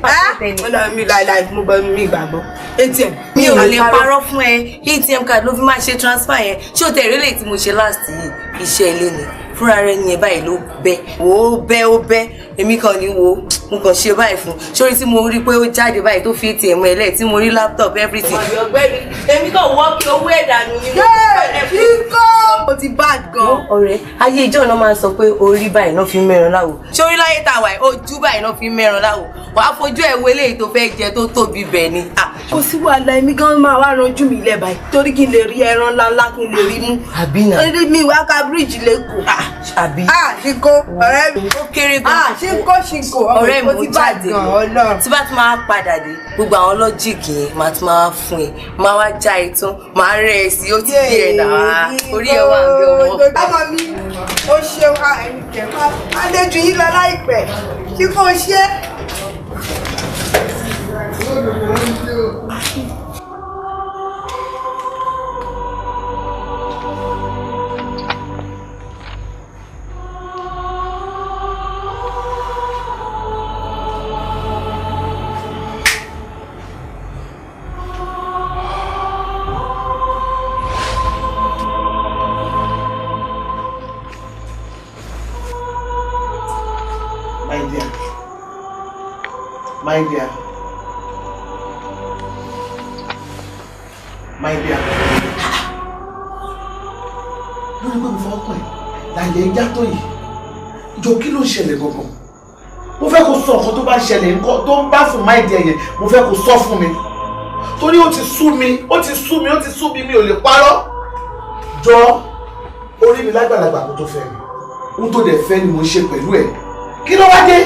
Ọlọ́run mi láìláì mo gbọ́ mi gbàgbọ́ ATM. Mi ò lè parọ́ fún ẹ, ATM card ló fi máa ṣe transfer yẹn. Ṣé o tẹ̀rí lè tí mo ṣe last yìí? Iṣẹ́ ilé ni fúnra rẹ ni ẹ báyìí ló bẹ wò ó bẹ ó bẹ èmi kan ní wo mo kàn ṣe báyìí fún sórí tí mo rí pé ó jáde báyìí tó fi ATM ẹ lẹ tí mo rí laptop everything. Ọ̀gbẹ́ni èmi kàn wọ́ kí owó ẹ̀dà nù ni mo fẹ́ kíkọ́ mo ti bad gan. Ọ̀rẹ́ ayé ìjọ náà máa ń sọ pé orí báyìí náà fi ń mẹ́ran láwo sórí láyé tá a wà ojú báyìí náà fi ń mẹ́ran láwo wàá fojú ẹ̀ wo eléyìí tó fẹ́ jẹ tó tóbi bẹ̀ ni. Kò sí wàhálà, èmi gan máa wá ranjú mi ilẹ̀ báyìí torí kí n lè rí ẹran ńláńlá kí n lè rí mú. Àbí náà. Torí mi wá ka bíríìjì lẹ́kọ̀ọ́. Àbí. Ṣíkó ọ̀rẹ́ mi. Ó kéré gan. Ṣíkó ṣíkó ọ̀rẹ́ mi ó jáde lọ. Tí bá tún máa padà dé gbogbo àwọn lọ́jíìkì yẹn máa tún máa fún ẹ máa wá já ẹ tán máa rẹ̀ ẹ sí ó ti bí ẹ náà orí ẹ wà ń bẹ ọmọ. Ọmọ mi ó ṣeun ẹni kẹ máa lè ju yín lọ láìpẹ́ ṣíkó ṣe. My dear, My dear, lórí pé mo fọwọ́ kàn ẹ́ láyé ẹja tó yìí, jọ kí ló ń ṣẹlẹ̀ gangan? Mo fẹ́ kó sọ nǹkan tó bá ṣẹlẹ̀, nǹkan tó ń bá fún my dear yẹn, mo fẹ́ kó sọ fún mi. Torí ó ti sú mi, ó ti sú mi, ó ti sú mi, mi ò lè parọ́. Jọ, orí mi lágbàlagbà kó tó fẹ́ mi. Ohun tó dẹ̀ fẹ́ ni mo ń ṣe pẹ̀lú ẹ̀. Kí ló wá dé?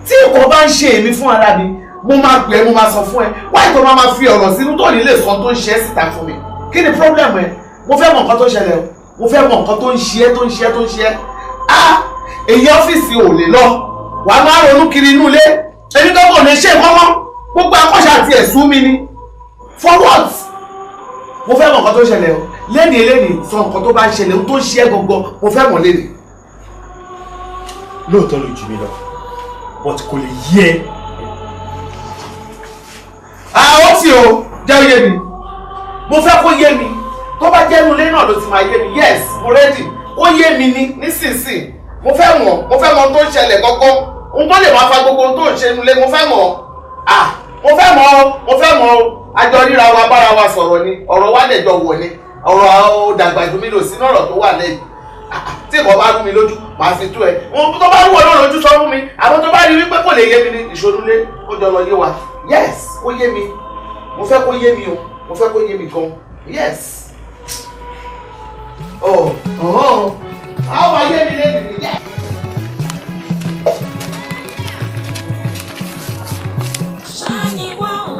Tí nǹkan bá ń ṣe èmi fún ara mi, mo máa pè é, mo máa sọ fún ẹ. Wáyé tó máa fi ọ̀rọ̀ sínú tó ní lè sọ tó ń ṣe é síta fún mi. Kí ni problem ẹ? Mo fẹ́ mọ nǹkan tó ń ṣẹlẹ̀ o. Mo fẹ́ mọ nǹkan tó ń ṣe é, tó ń ṣe é, tó ń ṣe é. Ah! Èyí ọ́fíìsì ò lè lọ. Wà á máa ronú kiri inú ilé. Èmi tó kò lè ṣe nǹkan mọ́. Gbogbo akọ́ṣà àti ẹ̀sùn mi ni. For what? Mo fẹ́ mọ nǹkan tó ń ṣẹlẹ̀ o. Lénìí lénìí sọ nǹkan tó bá ń ṣẹlẹ̀, ohun tó ń ṣe é gangan, mo fẹ́ mọ̀ lénìí. Lóòótọ́ ló jù mí lọ, but kò lè yé ẹ. Ó ti o, jẹ́ yé mi. Mo fẹ́ kó yé mi. Tó bá jẹ́ inú ilé náà ló ti máa yé mi. Yes, mo ready. Kó yé mi ní nísinsìnyí. Mo fẹ́ mọ̀, mo fẹ́ mọ̀ ohun tó ń ṣẹlẹ̀ gangan. Ohun tó lè máa fa gbogbo ohun tó ń ṣe inú ilé, mo fẹ́ mọ̀. Ah, mo fẹ́ mọ̀ o, mo fẹ́ mọ̀ o. A jọ ríra wa, bára wa sọ̀rọ̀ ni, ọ̀rọ̀ wa lè jọ wọ̀ ni. Ọ̀rọ̀ ó dàgbà jù mí lò sínú ọ̀rọ̀ tó wà lẹ́yìn. Tí nǹkan bá rú mi lójú, màá fi tú ẹ. Ohun tó bá rú ọ náà lójú sọ fún mi. Àwọn tó bá rí wípé kò lè yé mi ní ìṣonúlé, ó jọ lọ yé wa. Yes, kó yé mi. Mo fẹ́ kó yé mi o. Mo fẹ́ kó yé mi gan. Yes. Oh, oh. Àwọn máa yé mi lẹ́nu mi. Yes.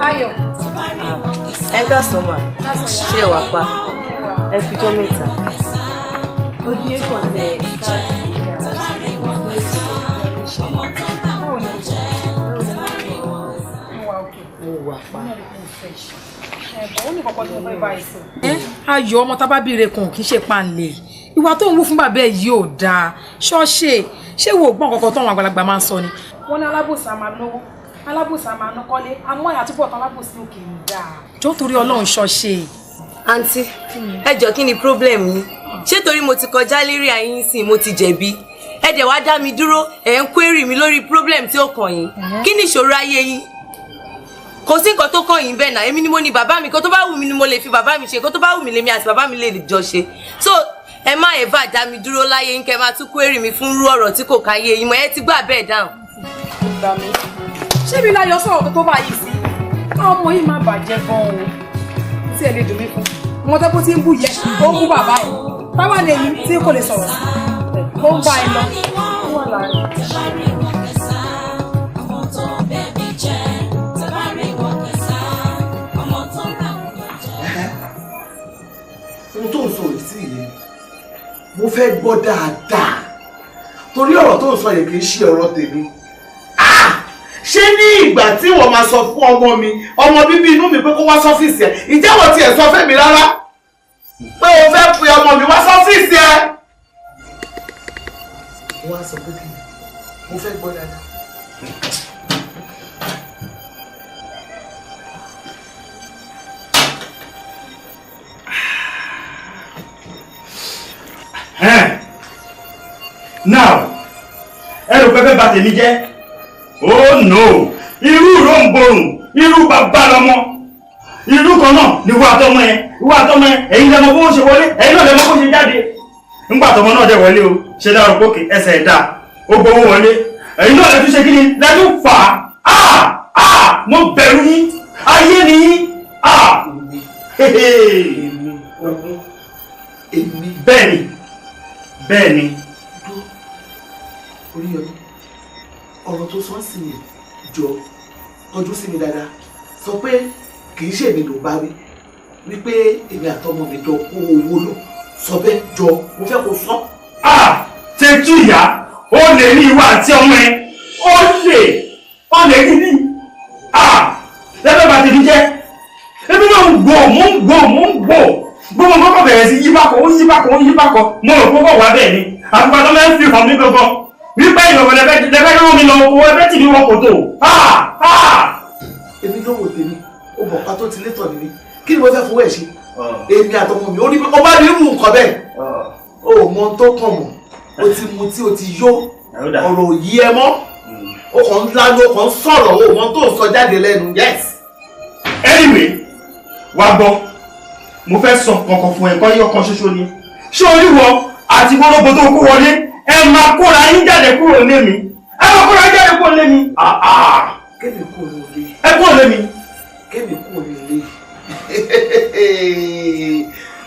Ayọ̀. Ẹ káàsán mà, ṣé wàá pa? Ẹ fi jọ́ mẹ́ta. Ojú yẹn kàn tẹ mo wà pa. Ayọ̀, ọmọ tábàbíire kan kì í ṣe panlè. Ìwà tó ń wú fún bàbá ẹ̀ yìí ò dáa. Ṣọ́ọ̀ṣe ṣé wo gbọ́n kankan tó àwọn àgbàlagbà máa ń sọ ni. Wọ́n ní alábòsí á máa náwó, alábòsí á máa ná kọ́lé, àmọ́ àtúbọ̀tán alábòsí ò kì í dáa. Jọ́ torí Ọlọ́run ṣọ́ọ̀ṣe. Àǹtí, ẹ jọ̀ọ́ kí ni problem yín? Ṣé torí mo ti kọjá lérí àyín sìn mo ti jẹ̀bi? Ẹ dẹ̀ wá dá mi dúró, ẹ̀ ń query mi lórí problem tí ó kàn yín. Kí ni ìṣòro ayé yín? Kò sí nǹkan tó kàn yín bẹ́ẹ̀ náà. Èmi ni mo ní bàbá mi, nǹkan tó bá wù mí ni mo lè fi bàbá mi ṣe, nǹkan tó bá wù mí lèmi àti bàbá mi lè jọ ṣe. So ẹ má ever dá mi dúró láyé yín kẹ́ máa tún query mi fún irú ọ̀rọ̀ tí kò káyé yín mọ́. Ẹ ti gbà bẹ́ẹ̀ dáhùn. Ṣé mi láyọ̀ sọ̀rọ̀ tó bá yìí sí? Ọmọ yìí máa bàjẹ́ gan-an o. Tí ẹ lè dùn mí fún. Wọn tẹ́ bó ti ń bú yẹ, ó ń bú bàbá ẹ̀. Táwa lè yí tí kò lè sọ̀rọ̀ sí. Ó ń bá ẹ lọ. Ó wà láàrin. Ohun tó ń sọ yìí sí yìí, mo fẹ́ gbọ́ dáadáa. Torí ọ̀rọ̀ tó ń sọ yìí kì í ṣe ọ̀rọ̀ tèmi. Ṣé ní ìgbà tí wọ́n máa sọ fún ọmọ mi, ọmọ bíbí inú mi pé kó wá sọ́fíìsì ẹ̀, ìjẹ́ wọ́n tiẹ̀ sọ fẹ́mi rárá pé o fẹ́ pe ọmọ mi wá sọ́fíìsì ẹ̀? Wọ́n á sọ pé kí ni? Mo fẹ́ gbọ́ dáadáa. Now, ẹ rò pé fẹ́ bà tèmi jẹ́. Oh no! Irú ròǹbòrùn, irú bàbá lọmọ. Irú kan náà ni wọ́n àtọmọ ẹ, wọ́n àtọmọ ẹ, ẹ̀yin lẹ́mọ bó ṣe wọlé, ẹ̀yin náà lẹ́mọ bó ṣe jáde. Ńgbà tọmọ náà dẹ̀ wọlé o, ṣe dára pókè ẹsẹ̀ ẹ̀dá, ó gbowó wọlé. Ẹ̀yin náà lẹ́tún ṣe kí ni? Lẹ́tún fà á! Ah! Mo bẹ̀rù yín, ayé ni yín! Ah! Èmi. Bẹ́ẹ̀ni, bẹ́ẹ̀ni. Oríyọmí, ọ̀rọ̀ tó sọ sí yẹn, jọ kọjú sí mi dáadáa. Sọ pé kì í ṣe èmi ló bá wí, wípé èmi àtọmọ mi jọ kó owó lọ. Sọ bẹ́ẹ̀ jọ, mo fẹ́ kó sọ. Ah! Tẹ́tù ìyá, ó lè ní ìwà àti ọmọ ẹ, ó lè ní ní. Ah! Lẹ́fẹ̀ẹ́ bá tèmi jẹ́, èmi náà ń gbọ́, mò ń gbọ́, mò ń gbọ́. Gbogbo nǹkan kan bẹ̀rẹ̀ sí yíbákọ̀, ó yíbákọ̀, ó yíbákọ̀. Mo rò pé kò wá bẹ́ẹ̀ ni. Àtùpà tó máa ń fi hàn mí gangan. Wípé ìrọ̀lẹ́ lẹ́fẹ́ ló mi lọ oko, ẹgbẹ́ tì mí wọ kòtò. Èmi ló wò tèmi, ó mọ̀ pa tó ti létọ̀ nìyí. Kí ni mo fẹ́ fowó ẹ̀ ṣe? Èmi àtọmọ mi, ó ní pé ọba mi rú nǹkan bẹ́ẹ̀. O ò mọ ohun tó kàn mọ́, o ti mu tí o ti yó, ọ̀rọ̀ ò yí ẹ mọ́. O kàn ń lanu, o kàn ń sọ̀rọ̀, o ò mọ ohun tó ń sọ jáde lẹ́nu. Yes. Anyway, wá gbọ́, Mo fẹ́ sọ kankan fún ẹ, nǹkan yọ kan ṣoṣo ni. Ṣé orí wọ àti wọ́rọ́gbọ́ tó kó wọlé, ẹ máa kóra yín jáde kúrò lé mi. Ẹ máa kóra yín jáde kúrò lé mi. Kébì kúrò lé. Ẹ kúrò lé mi. Kébì kúrò lé.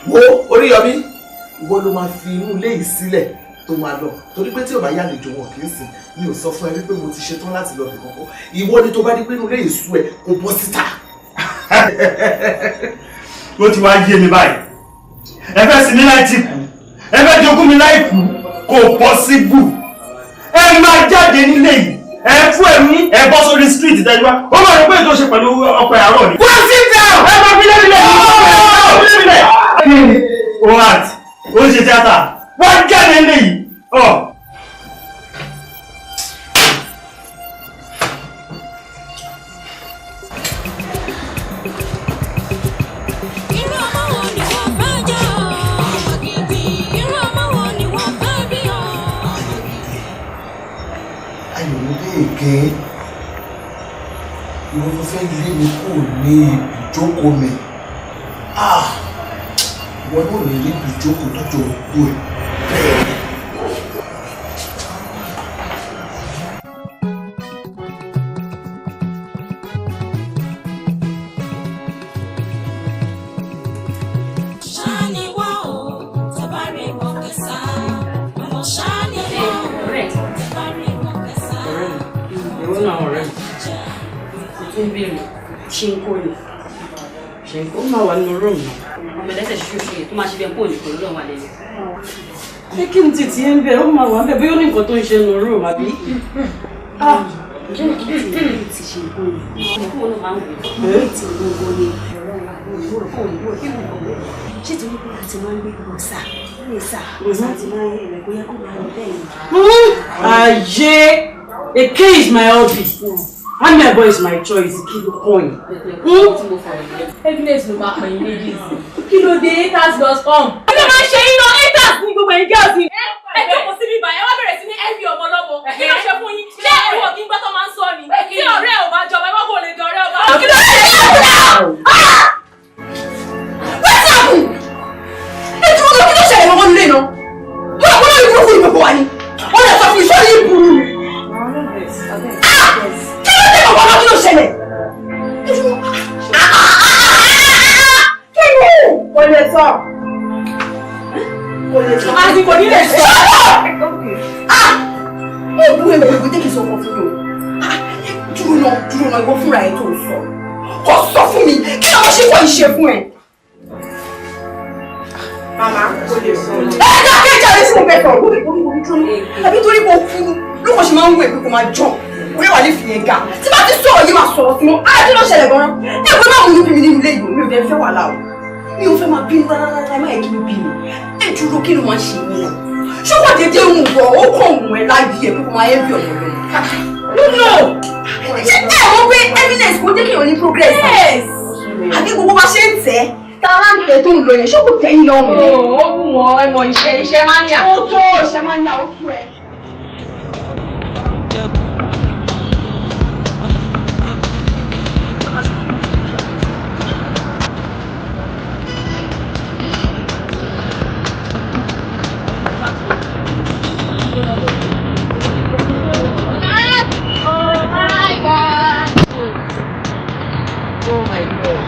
Wo Oríyọmí, ìwọ ló máa fi inú ilé yìí sílẹ̀ tó máa lọ, torí pé tí ò bá yàlejò wọn kì í sìn. Mi ò sọ fún ẹ wípé mo ti ṣetán láti lọ bìkan kọ. Ìwọ ni tó bá ní pé inú ilé yìí sú ẹ, kó bọ́ síta. Ó ti wá yé mi báyìí. Ẹ fẹ́ sinmi láì tí kú, ẹ fẹ́ jogún mi láì kú, kò possible. Ẹ máa jáde nílé yìí, ẹ fún ẹ̀mí, ẹ bọ́ sórí street ìdájọ́ wa. Ó máa rí pé ètò ṣe pẹ̀lú ọkọ̀ àárọ̀ ni. Wọ́n sì dà ẹ máa fi lẹ́nu lẹ́nu lẹ́nu. Ó hàt, ó ń ṣe tíátà, wọ́n jáde nílé yìí. Ayọ̀mídé ìwọ ló fẹ́ lé mi kúrò ní ibùjókòó mi. Ìwọ náà lè rí ibùjókòó tó jọ òkú ẹ̀ bẹ́ẹ̀ ni. Ṣe ń kó ni ṣe ń kó ó máa wà nínú rúùmù náà. Ọmọ ẹlẹ́sẹ̀ ṣoṣo ṣe tó máa ṣe bí ẹ kó nìkan lọ́wọ́ wà lẹ́yìn. Ṣé kí n tètè ń bẹ ó máa wà ń bẹ bóyá ó ní nǹkan tó ń ṣe nínú rúùmù àbí. Ǹjẹ́ kí n ti ṣe nǹkan ni kó náà máa ń wò ó ti gbogbo ni ṣé torí pé a ti máa ń gbé ọ̀sà ọ̀sà ọ̀sà ti máa ń rẹ̀ kó yẹ kó máa ń bẹ́ẹ̀ ni. Ayé, èké is my hobby. Amebo is my choice. Kí ló kàn yín? Evidence ló máa pè yín ladies. Kí ló dé haters dot com? Kí ló máa ń ṣe yín náà haters ní gbogbo ẹ̀yin girls yìí? Ẹ jókòó síbí báyìí, ẹ wá bẹ̀rẹ̀ sí ní envy ọmọ lọ́mọ. Kí ló ṣe fún yín? Ṣé ẹ̀wọ̀n kí n gbọ́ tó máa ń sọ ni? Tí ọ̀rẹ́ ò bá jọba, ẹ wọ́n kò lè dọ̀rẹ́ ọba. Kí ló ṣe yín náà? What's happened? Ẹ dúró lọ, kí ló ṣẹlẹ̀ gbogbo nílé náà? Mo rò pé lórí burúkú ni gbogbo wa ni. Wọ́n lè sọ fún mi sórí ìburú. Kí ló dé gbogbo ọmọ kí ló ṣẹlẹ̀? Kí ni? Kò lè sọ. Kò lè sọ. Àti kò ní lè sọ. Ewu ewu ewu jẹ́ kí n sọ ọkọ fún mi o. Dúró náà dúró náà ìwọ fúnra ẹ̀ tó ń sọ. Kò sọ fún mi kí ló ṣe kọ́ ìṣe fún ẹ. Màmá kò lè sọ. Ẹ dákẹ́ jáde sí mo fẹ́ sọ̀rọ̀ lórí orí orí dúró. Àbí torí kò kú ló kàn ṣe máa ń wẹ̀ pé kò máa jọ̀. Orí wà lè fi yẹn ga. Tí bá ti sọ̀rọ̀ yìí máa sọ̀rọ̀ sí wọn. Á kí ló ṣẹlẹ̀ gan-an? Ẹ̀gbọ́n náà mú bí mi nínú ilé yìí, mi ò dẹ̀ fẹ́ wàhálà o. Mi ò fẹ́ máa bínú rárá rárá, má yẹ kí mi bínú. Ẹ dúró kí ló máa ṣe yín náà? Ṣé wọ́n dédé ń wọ̀ ó kàn wọ̀n ẹ́ láyé ẹ̀ pé kò máa ẹ́ bí ọ̀nà lọ? No! Ṣé ẹ mọ̀ pé evidence kò jẹ́ kí èèyàn ní progress? Àbí gbogbo bá ṣe ń tẹ̀ ẹ́ tara ń tẹ̀ tó ń lọ yẹn, ṣé kò tẹ̀yìn lọ́rùn? Ó wù wọ́n ẹ mọ̀ iṣẹ́ iṣẹ́ máa ń yà. Ó tó iṣẹ́ máa ń yà ó tú ẹ. Oh my God.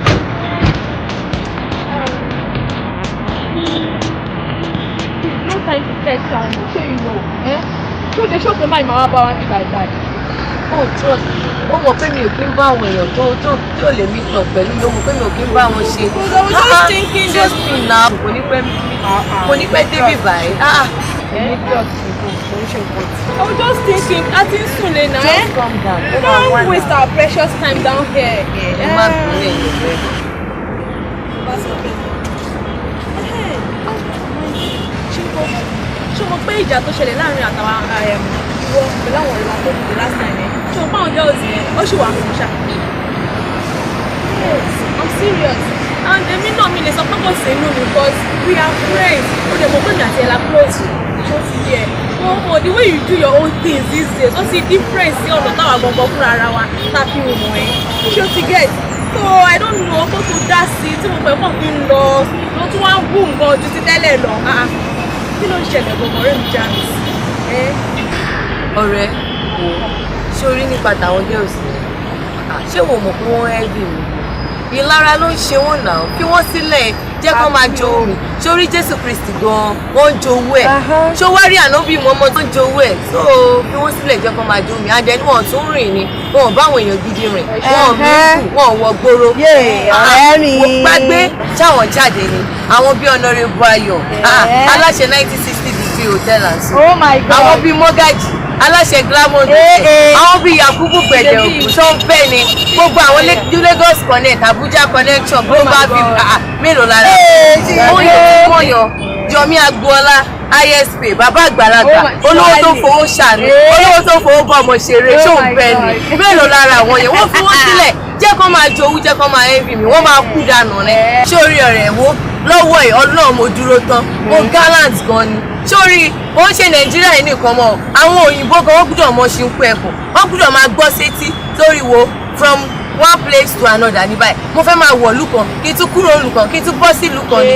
No time to test am, shey you know. Eh? So dey show say my mama bá wa ní by die. Oh, trust me. Ó mọ̀ pé mi ò kí ń bá àwọn èèyàn tó tó tó lè meet up pẹ̀lú mi, ó mọ̀ pé mi ò kí ń bá wọn ṣe. I was just thinking Trust me now. Kò ní pẹ́ kò ní pẹ́ débì báyìí. I was just thinking, a ti ń sùn lè na. Just calm down. Ó máa wá Don't waste our precious time down here. Ẹ má bínú ẹ̀yìn rẹ̀. Ṣé o mọ̀ pé ìjà tó ṣẹlẹ̀ láàrin àtàwọn ìwọ pẹ̀lú àwọn ọ̀rẹ́ wa tó kù the last time ẹ̀? Ṣé o mọ̀ pé àwọn girls yẹn ó ṣì wà fún ṣá? Yes, I'm serious. And èmi náà mi lè sọ pé kò sí inú mi because we are friends. Ó dẹ̀ mọ̀ pé mi àti ẹ̀ la close. Ṣé o ti yẹ? Mo mọ̀ the way you do your own things these days, ó ti different sí ọ̀nà táwa gbọ̀ngàn fúnra ara wa tá a fi wọ̀n ẹ́. Ṣé o ti get? So I don't know kó tó dá sí tí mo pẹ̀ kàn fi ń lọ ló tún wá ń wù nǹkan ju ti tẹ́lẹ̀ lọ. Kí ló ń ṣẹlẹ̀ gbọ̀ngàn ọ̀rẹ́ mi já mi sí? Ọ̀rẹ́, wò ṣé o rí nípa tàwọn girls ni? Ṣé wo mọ̀ pé wọ́n heavy ni? Ìlara ló ń ṣe wọ́n náà, fi wọ́n sílẹ̀, jẹ́ kó máa jo orin. Ṣé o rí Jésù Kristi gan-an, wọ́n ń jowú ẹ̀. Ṣé o wá rí ànábì Mọ́mọ́ tó ń jowú ẹ̀? So fi wọ́n sílẹ̀, jẹ́ kó máa jo omi. And then wọ́n tún rìn ni, wọ́n ò bá àwọn èèyàn gidi rìn, wọ́n ò mú, wọ́n ò wọ gbóró. Ọ̀rẹ́ mi. Gbàgbé ṣáwọn jáde ni, àwọn bíi Honorable Ayọ̀, aláṣẹ 1960 degree hotel and so. Oh my God. Àwọn bíi Mọ́gàjì, aláṣẹ Glamour, àwọn bíi Yakubu Gbẹ̀dẹ̀ Ògùn tó ń fẹ́ ni, gbogbo àwọn Lagos Connect, Abuja Connection, Global View, mélòó lára ó yẹ kí wọ́n yọ Yomi Agboola, ISP, bàbá àgbàlagbà, olówó tó fowó ṣàánú, olówó tó fowó bọ́ ọmọ ṣeré, ṣó ń bẹ ni? Mélòó lára àwọn yẹn? Wọ́n fi wọ́n sílẹ̀, jẹ́ kó máa jowú, jẹ́ kó máa envy mi, wọ́n máa kú dànù rẹ̀. Sórí ọ̀rẹ́ wo lọ́wọ́ ẹ̀, Ọlọ́run, mo dúró tán, mo gallant gan ni. Sórí ó ń ṣe Nàìjíríà yìí nìkan mọ́, àwọn òyìnbó gan wọ́n gbúdọ̀ mọ ṣe ń kú ẹkùn, wọ́n gbúdọ̀ máa gbọ́ sétí. Torí wo, from one place to another ní báyìí, mo fẹ́ máa wọ̀ ìlú kan, kí n tún kúrò ìlú kan, kí n tún bọ́ sí ìlú kan ni.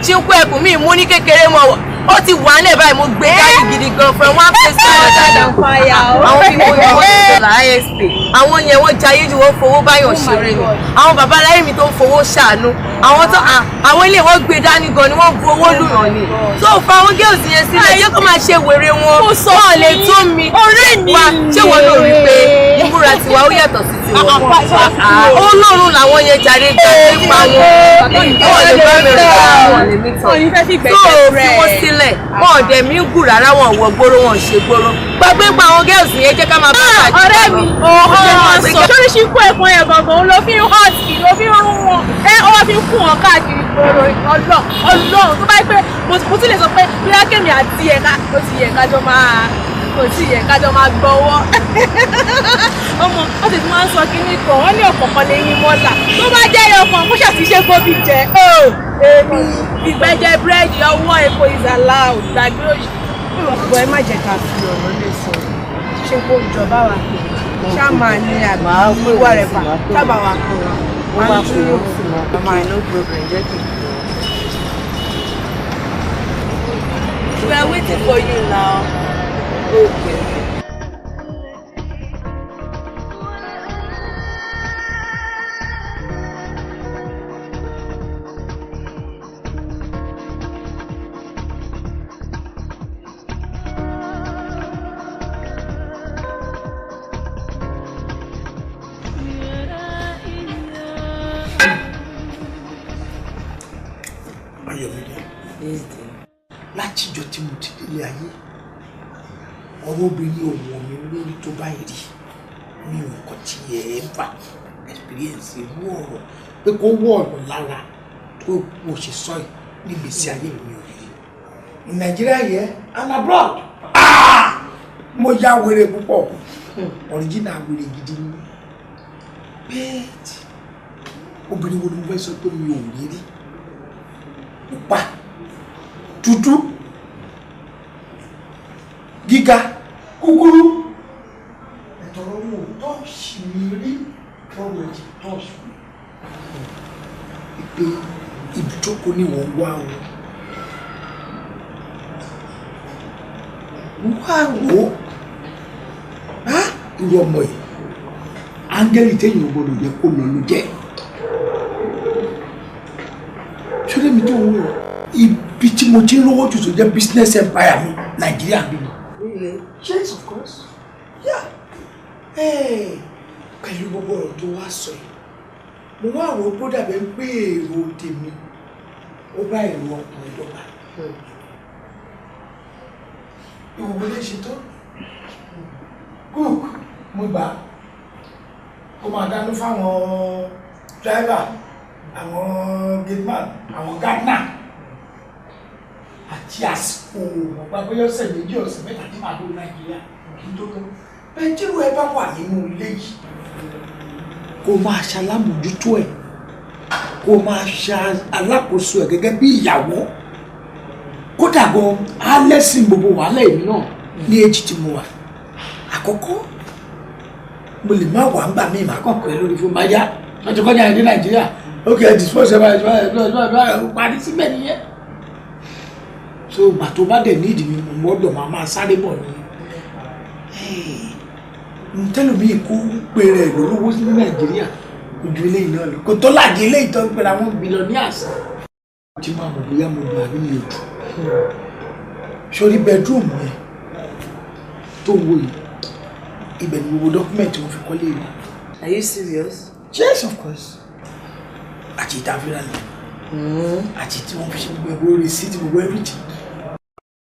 Ṣe ń kú ẹkùn mi mú ní kékeré mọ́, ó ti wà nílẹ̀ báyìí, mo gbé dání gidi gan from one place to another. Àwọn bí mo yẹ wọ́n ti sọ̀rọ̀ ISP, àwọn yẹn wọ́n jayé ju, wọ́n fowó báyọ̀ ṣeré ni. Àwọn bàbá aláyé mi tó ń fowó ṣàánú, àwọn tó àwọn ilé wọn gbé dání gan ni, wọ́n bu owó lùràn ni. Tó fa àwọn girls yẹn sílẹ̀, jẹ́ kó máa ṣe wèrè wọn, wọ́n lè tó mi wá. Ṣé wọ́n lò rí pé ìmúra tiwa ó yàtọ̀ sí tiwọn? Olórun làwọn yẹn jàre, gbàgbé pa wọn, wọ́n lè bá mi rìn, wọ́n lè mí tàn. Tó fi wọ́n sílẹ̀, wọn ò dẹ̀ mí gùn rárá, wọn ò wọ gbóró, wọn ò ṣe gbóró. Gbàgbé pa àwọn girls yẹn, jẹ́ ká máa bá àjẹ́. Ọ̀rẹ́ mi, ọ̀hún sọ sóríṣi kú ẹ̀fọn yẹn gangan ló fi ń hot kì, ló fi ń rún wọn, ẹ ó wá fi ń kún wọn káàkiri gbòòrò. Ọlọ́run, tó bá yẹ pé mo tún lè sọ pé bóyá kémi àti ẹ̀ka ó ti yẹ kájọ máa, kò tí yẹ kájọ máa gbọ́wọ́ ọmọ. Wọ́n ti máa ń sọ kínní kan, wọ́n ní ọ̀kọ̀ọ̀kan lè yín mọ́là, tó bá jẹ́ ọkàn kó ṣàtúnṣe gómìn jẹ. Èmi ìgbẹ́jẹ búrẹ́dì ọwọ́ epo is allowed, gbàgbé òṣì. Bọ̀ ẹ má jẹ́ ká fi ọ̀rọ̀ lè sọ, ṣé kó jọba wa pè ṣá máa ní àbí wà rẹ̀ fà sábà wa pè wọ́n. Wọ́n máa pè wọ́n sí wọn. Mama, no problem, jẹ́ kí n pè wọ́n. We are waiting for you now. Okay. Ayọ̀mídé, látijọ́ tí mo ti délé ayé, ọ̀rọ̀ obìnrin ò wọ̀ mí lórí tó báyìí rí. Mi ò kàn ti yẹ ẹ́ bá experience irú ọ̀rọ̀ pé kó wọ̀ ọ̀rọ̀ lára tó mo ṣe sọ yìí nígbèsí ayé mi ò rí in Nigeria here and abroad. Mo ya wèrè púpọ̀, original wèrè gidi ni. Bẹ́ẹ̀ obìnrin wo ni mo fẹ́ sọ pé mi ò rí rí? Pupa, dúdú, gíga, kúkúrú, ẹ̀tọ́rọ̀ wọn ò tọ́ọ̀ṣì mi rí, tọ́rọ̀ ẹ̀ ti tọ́ọ̀ṣì mi. Ìpè ibùjókòó ni wọ́n wá o. Wá wò ó, irú ọmọ yìí, áńgẹ́lì téèyàn gbọ́dọ̀ jẹ́ kó lọ ló jẹ́. Ṣọlẹ́ mi tó ń wò, ibi tí mo ti ń rówó jù tó jẹ́ business empire mi, Nàìjíríà bí mi. Yes, of course. Yeah. Hey, pẹ̀lú gbogbo ọ̀rọ̀ tó wá sọ yìí, mo wá rò ó gbọ́dọ̀ bẹ́ẹ̀ ń pé èrò tèmi ó bá èrò ọkùnrin dọ́gba. Ìwòwò lè ṣe tán. Cook, mo gbà ó máa dáná fáwọn driver, àwọn gateman, àwọn gardener, àti àsìkò ọ̀pá bóyá ọ̀sẹ̀ 2 ọ̀sẹ̀ 3 tí màá dó Nàìjíríà kí n tó lọ. Bẹ́ẹ̀ tí irú ẹ bá wà nínú ilé yìí, kó máa ṣalámójútó ẹ̀, kó máa ṣe alákòóso ẹ̀ gẹ́gẹ́ bí ìyàwó. Kódà gan, á lẹ́sìn gbogbo wàhálà èmi náà ní èjì tí mo wà. Àkọ́kọ́, mo lè má wà ń gbà mí, màá kàn pẹ́ lórí fún máyá Wọ́n ti kọjá ẹ̀ dé Nàìjíríà. Ok, dispose ẹ̀ báyìí báyìí parí síbẹ̀ nìyẹn. So ìgbà tó bá dẹ̀ nídìí mi, mo gbọ́dọ̀ máa sáré bọ̀ ni. Ntẹ́lómi kó pèrè lólówó sí Nàìjíríà ojú eléyìí náà lọ. Kò tó láàjì eléyìí tó ń pèrè àwọn billionaires. Mo ti máa mọ̀ bóyá mo dùn àbí mi ò dùn. Sórí bedroom yẹn tó ń wò yìí, ibẹ̀ ni gbogbo document wọn fi kọ́lé ìwà. Are you serious? Yes, of course. Àti ìtàfíra ni. Àti tí wọ́n fi ṣe gbogbo ẹ̀rọ receipt gbogbo everything.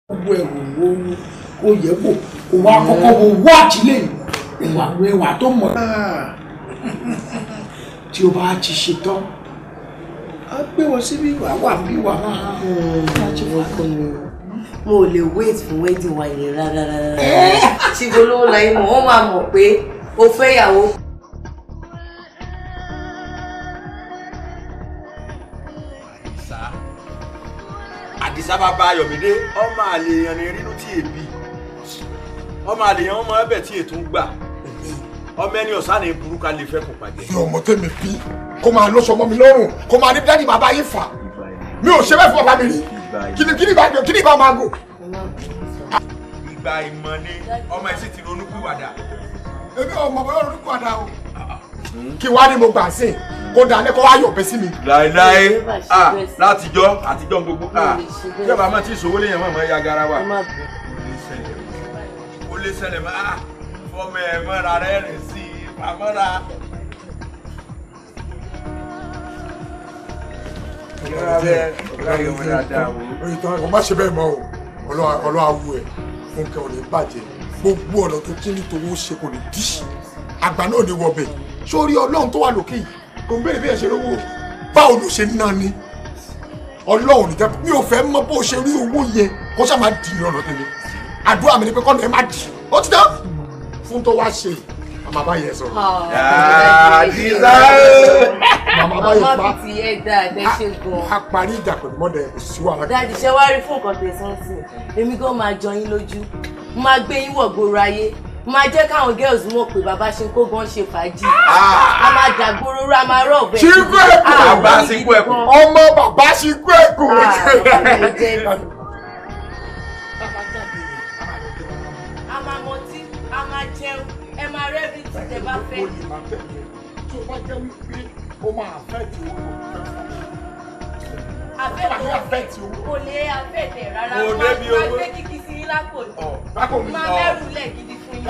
Gbogbo ẹ̀rọ wo kó yẹ kó kó wá kọ́kọ́ wo wọ́ọ̀tì lè ìwà ìwà tó mọ̀. Tí o bá ti ṣe tán, á gbé wọn síbí wà wà bí wà máa. Mo ò lè wait fún wedding wa yẹn rárá rárá. Ṣìgbọ́n láyé mọ̀, wọ́n máa mọ̀ pé o fẹ́ ìyàwó. Àdìsá bàbá Ayọ̀mídé ọmọ àlèyàn ni rínú tí èbí ọmọ àlèyàn ọmọ ẹbẹ̀ tí ètò ń gbà ọmọ ẹni ọ̀sán ni burúkú alẹ́ fẹ́ kó pàjẹ́. Ní ọmọ tẹ́mi bí kó máa lọ́sọ mọ́ mi lọ́rùn kó máa ní dádì bàbá yín fà mi ò ṣe bẹ́ẹ̀ fún bàbá mi rí kí ni ìbá máa gò. Ìgbà ìmọ̀ ni ọmọ ẹ̀ sì ti ronú pìwàdà. Èmi ò mọ̀ bóyá ronú pìwàdà o. Kí wàá ní mo gbà sí kó dalẹ́ kó wá yọ̀bẹ sí mi. Láéláé látijọ́ àtijọ́ gbogbo tí ọba máa ti sòwò léèyàn máa ya garawa. Ó lè ṣẹlẹ̀ máa fọmọ ẹ̀ mọ́ra rẹ́rìn sí i pamọ́ra. O má ṣe bẹ́ẹ̀ mọ́ o, ọlọ́ awu ẹ̀ Fúnkẹ́ ò ní bàjẹ́, gbogbo ọ̀nà tó kí ní tòun ṣe kò ní dí, àgbà náà ní wọbẹ̀. Sórí Ọlọ́run tó wà lókè yìí kò ń béèrè bí ẹ ṣe rówó, báwo ló ṣe ná ni Ọlọ́run ní jẹ́ mi ò fẹ́ mọ̀ bó ṣe rí owó yẹn kó ṣáà má di ọ̀nà tèmi. Àdúrà mi ni pé kọ́nà ẹ má di ó ti dán fún tó wá ṣe màmá bá yẹ sọ̀rọ̀. Àdìsá màmá bá yẹ pa màmá ti yẹ dáadáa ṣe gan. A parí ìjà pẹ̀lú mọ́dẹ kò sí wàhálà. Dáàdì ṣe wá rí fún nǹkan tẹ̀sán sí i èmi gan máa jọ yín lójú máa gbé yín wọ̀ gbòòrò ayé máa jẹ́ káwọn girls mọ̀ pé bàbá ṣe kó gan ṣe fàájì a máa dàgbòrò a máa rọ̀ bẹ́ẹ̀. Ṣíkú ẹ̀kọ́ bàbá ṣíkú ẹ̀kọ́ ọmọ bàbá ṣíkú ẹ̀kọ́. A máa mọtí a máa jẹun ẹ máa rẹ́bí tí tẹ bá fẹ́. Tó bá jẹ́ wípé ó máa fẹ́ tí owó ló fẹ́ fún mi. Kò lè afẹ́tẹ̀ rárá máa gbé kíkí sí yín lápò ní máa mẹ́rù lẹ̀ gidi fún yín.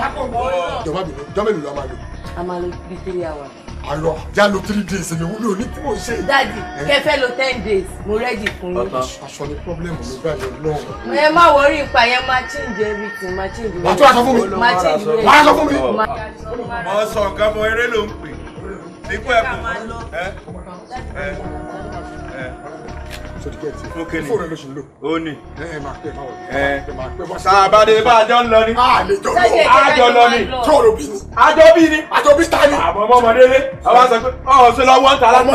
Jọba mi jọba mi ló máa lò. A máa lò bí 3 hours. Àlọ́ já lo 3 days mi wúlò ní tí mo ṣe. Dáàdì kẹfẹ́ lo 10 days mo rẹ́dì fún yín. Aṣọ ni pọ́blẹ́mù mi báyìí lọ́wọ́. Ẹ má wọrí ipa yẹn máa change everything máa change. Wàá tún aṣọ fún mi. Máa change everything. Wàá aṣọ fún mi. Mo sọ nǹkan fún eré ló ń pè. Síkú ẹ̀kú. Fóònù ló ṣe ń lò. Ó ní. Ẹ máa pẹ́ máa wọ̀ máa pẹ́ wá. Sàbàdé bá a jọ ń lọ ni. A lè jọ lọ. A jọ lọ ni. Tó ló bí ni. Àjọ bí ni. Àjọ bí ta ni. Àmọ́ ọmọdé lé. Àwa sọ pé ọ̀ ṣe lọ wọ́n ta láti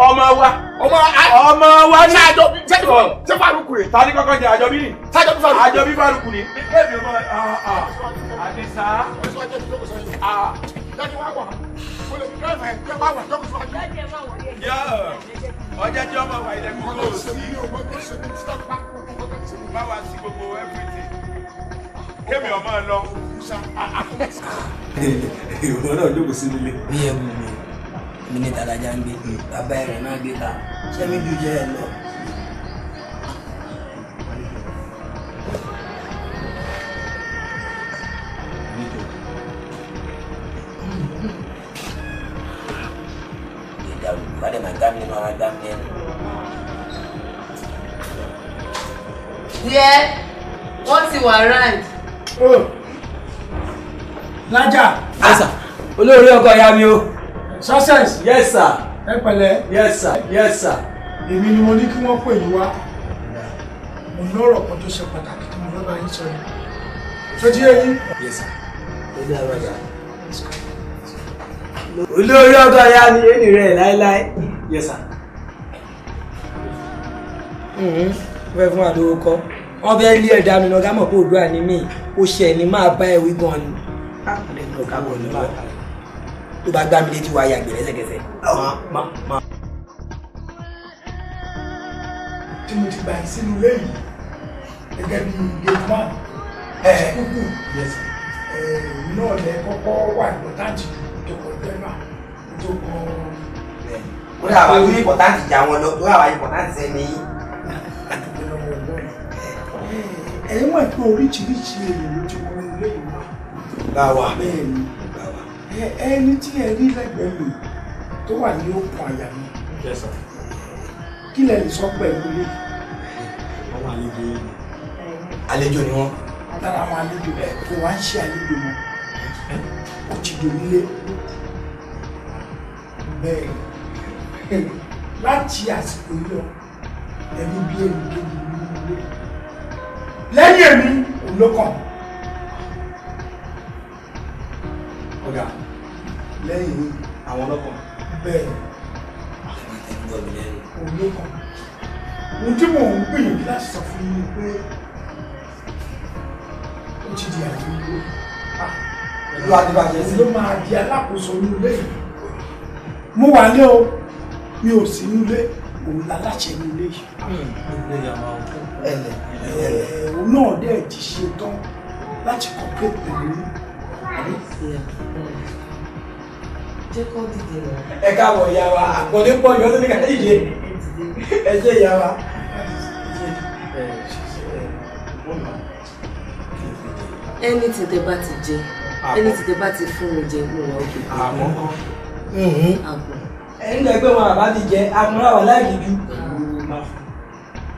ọmọ wa. Ọmọ wa ní. Àjọ bí ṣé Fárúkù rè. Ta ni kọ́kọ́ jẹ àjọ bí ni? Sájọ bí Fárúkù. Àjọ bí Fárúkù ni. Kébì ọmọ Àdìsá. Ọjọ́ tí ọmọ wa ilẹ̀ kúkú ò sí. Bá wa sí gbogbo everything. Kémi ọmọ lọ. Ìwọ náà jókòó sínú ilé. Bí ẹ wù mí, mi ní Tàlájà ń gbé, bàbá ẹ̀rẹ̀ náà gbé ta, ṣé mi dùn jẹ́ ẹ lọ? Díẹ̀, wọ́n ti wà round. Lájà. Yes sir. Olórí ọkọ ìyá mi o. Success. Yes sir. Ẹ pẹ̀lẹ́. Yes sir. Yes sir. Èmi ni mo ní kí wọ́n pè yín wá. Mo lọ́rọ̀ kan tó ṣe pàtàkì tí mo fẹ́ bá yín sọ yìí. Ṣé ti yé yín? Yes sir. Olórí ọkọ ìyá mi èmi rẹ̀ láéláé. Yes sir. Fẹ́ fún àdówó kọ́ wọ́n fẹ́ lé ẹ̀dá mi lọ́gá mọ̀ pé òdúrà ni mí ó ṣe ẹni máa bá ẹ̀wí gan ni. Tó bá gbá mi létí wá yàgbẹ́ lẹ́sẹ̀kẹsẹ̀. Tí mo ti gbà yín sínú ilé yìí gẹ́gẹ́ bí gate man kúkú náà lẹ kọ́kọ́ wà ìpọ́táǹtì jù tó kọ dẹ́mà tó kọ. Ó dà wá tó ìpọ́táǹtì jà wọn lọ tó wà wá ìpọ́táǹtì sẹ́ni. Ẹ̀yin mọ̀ pé oríṣiríṣi èèyàn ló ti wọnú ilé yìí wá. Báwa. Bẹ́ẹ̀ ni ẹni tí ẹ rí lẹ́gbẹ̀ẹ́ mi tó wà ní òkun àyà mi. Kí lẹ lè sọ pẹ̀lú ilé? Àwọn àlejò yìí. Àlejò ni wọ́n. Lára àwọn àlejò ẹ̀ kò wá ń ṣe àlejò mọ́. Ó ti dònílé. Bẹ́ẹ̀ láti àsìkò yìí lọ, ẹni bí ẹni kejì nínú ilé. Lẹ́yìn èmi, òun ló kàn. Ọ̀gá, lẹ́yìn àwọn ọlọ́kàn. Bẹ́ẹ̀ òun ló kàn. Ohun tí mò ń gbìyànjú láti sọ fún yín ni pé ó ti di àdúgbò. Ìlú àdìbàjẹ́ sí. Ló máa di alákòóso inú ilé yìí. Mo wà lé o, mi ò sí inú ilé, òun láláṣẹ inú ilé yìí. Òun náà dẹ̀ ti ṣe tán láti cooperate pẹ̀lú yín. Jẹ́ kó dìde lọ. Ẹ káàbọ̀ ìyá wa, àpọ̀lé pọ̀ yọ lórí ká dìde. Ẹ ṣé ìyá wa. Anything tẹ́ bá ti jẹ, anything tẹ́ bá ti fún mi jẹ, mo wà òkè. Àmọ́. Àpò. Ẹni lọ pé wọn àbá ti jẹ, àmúra wà láì jù.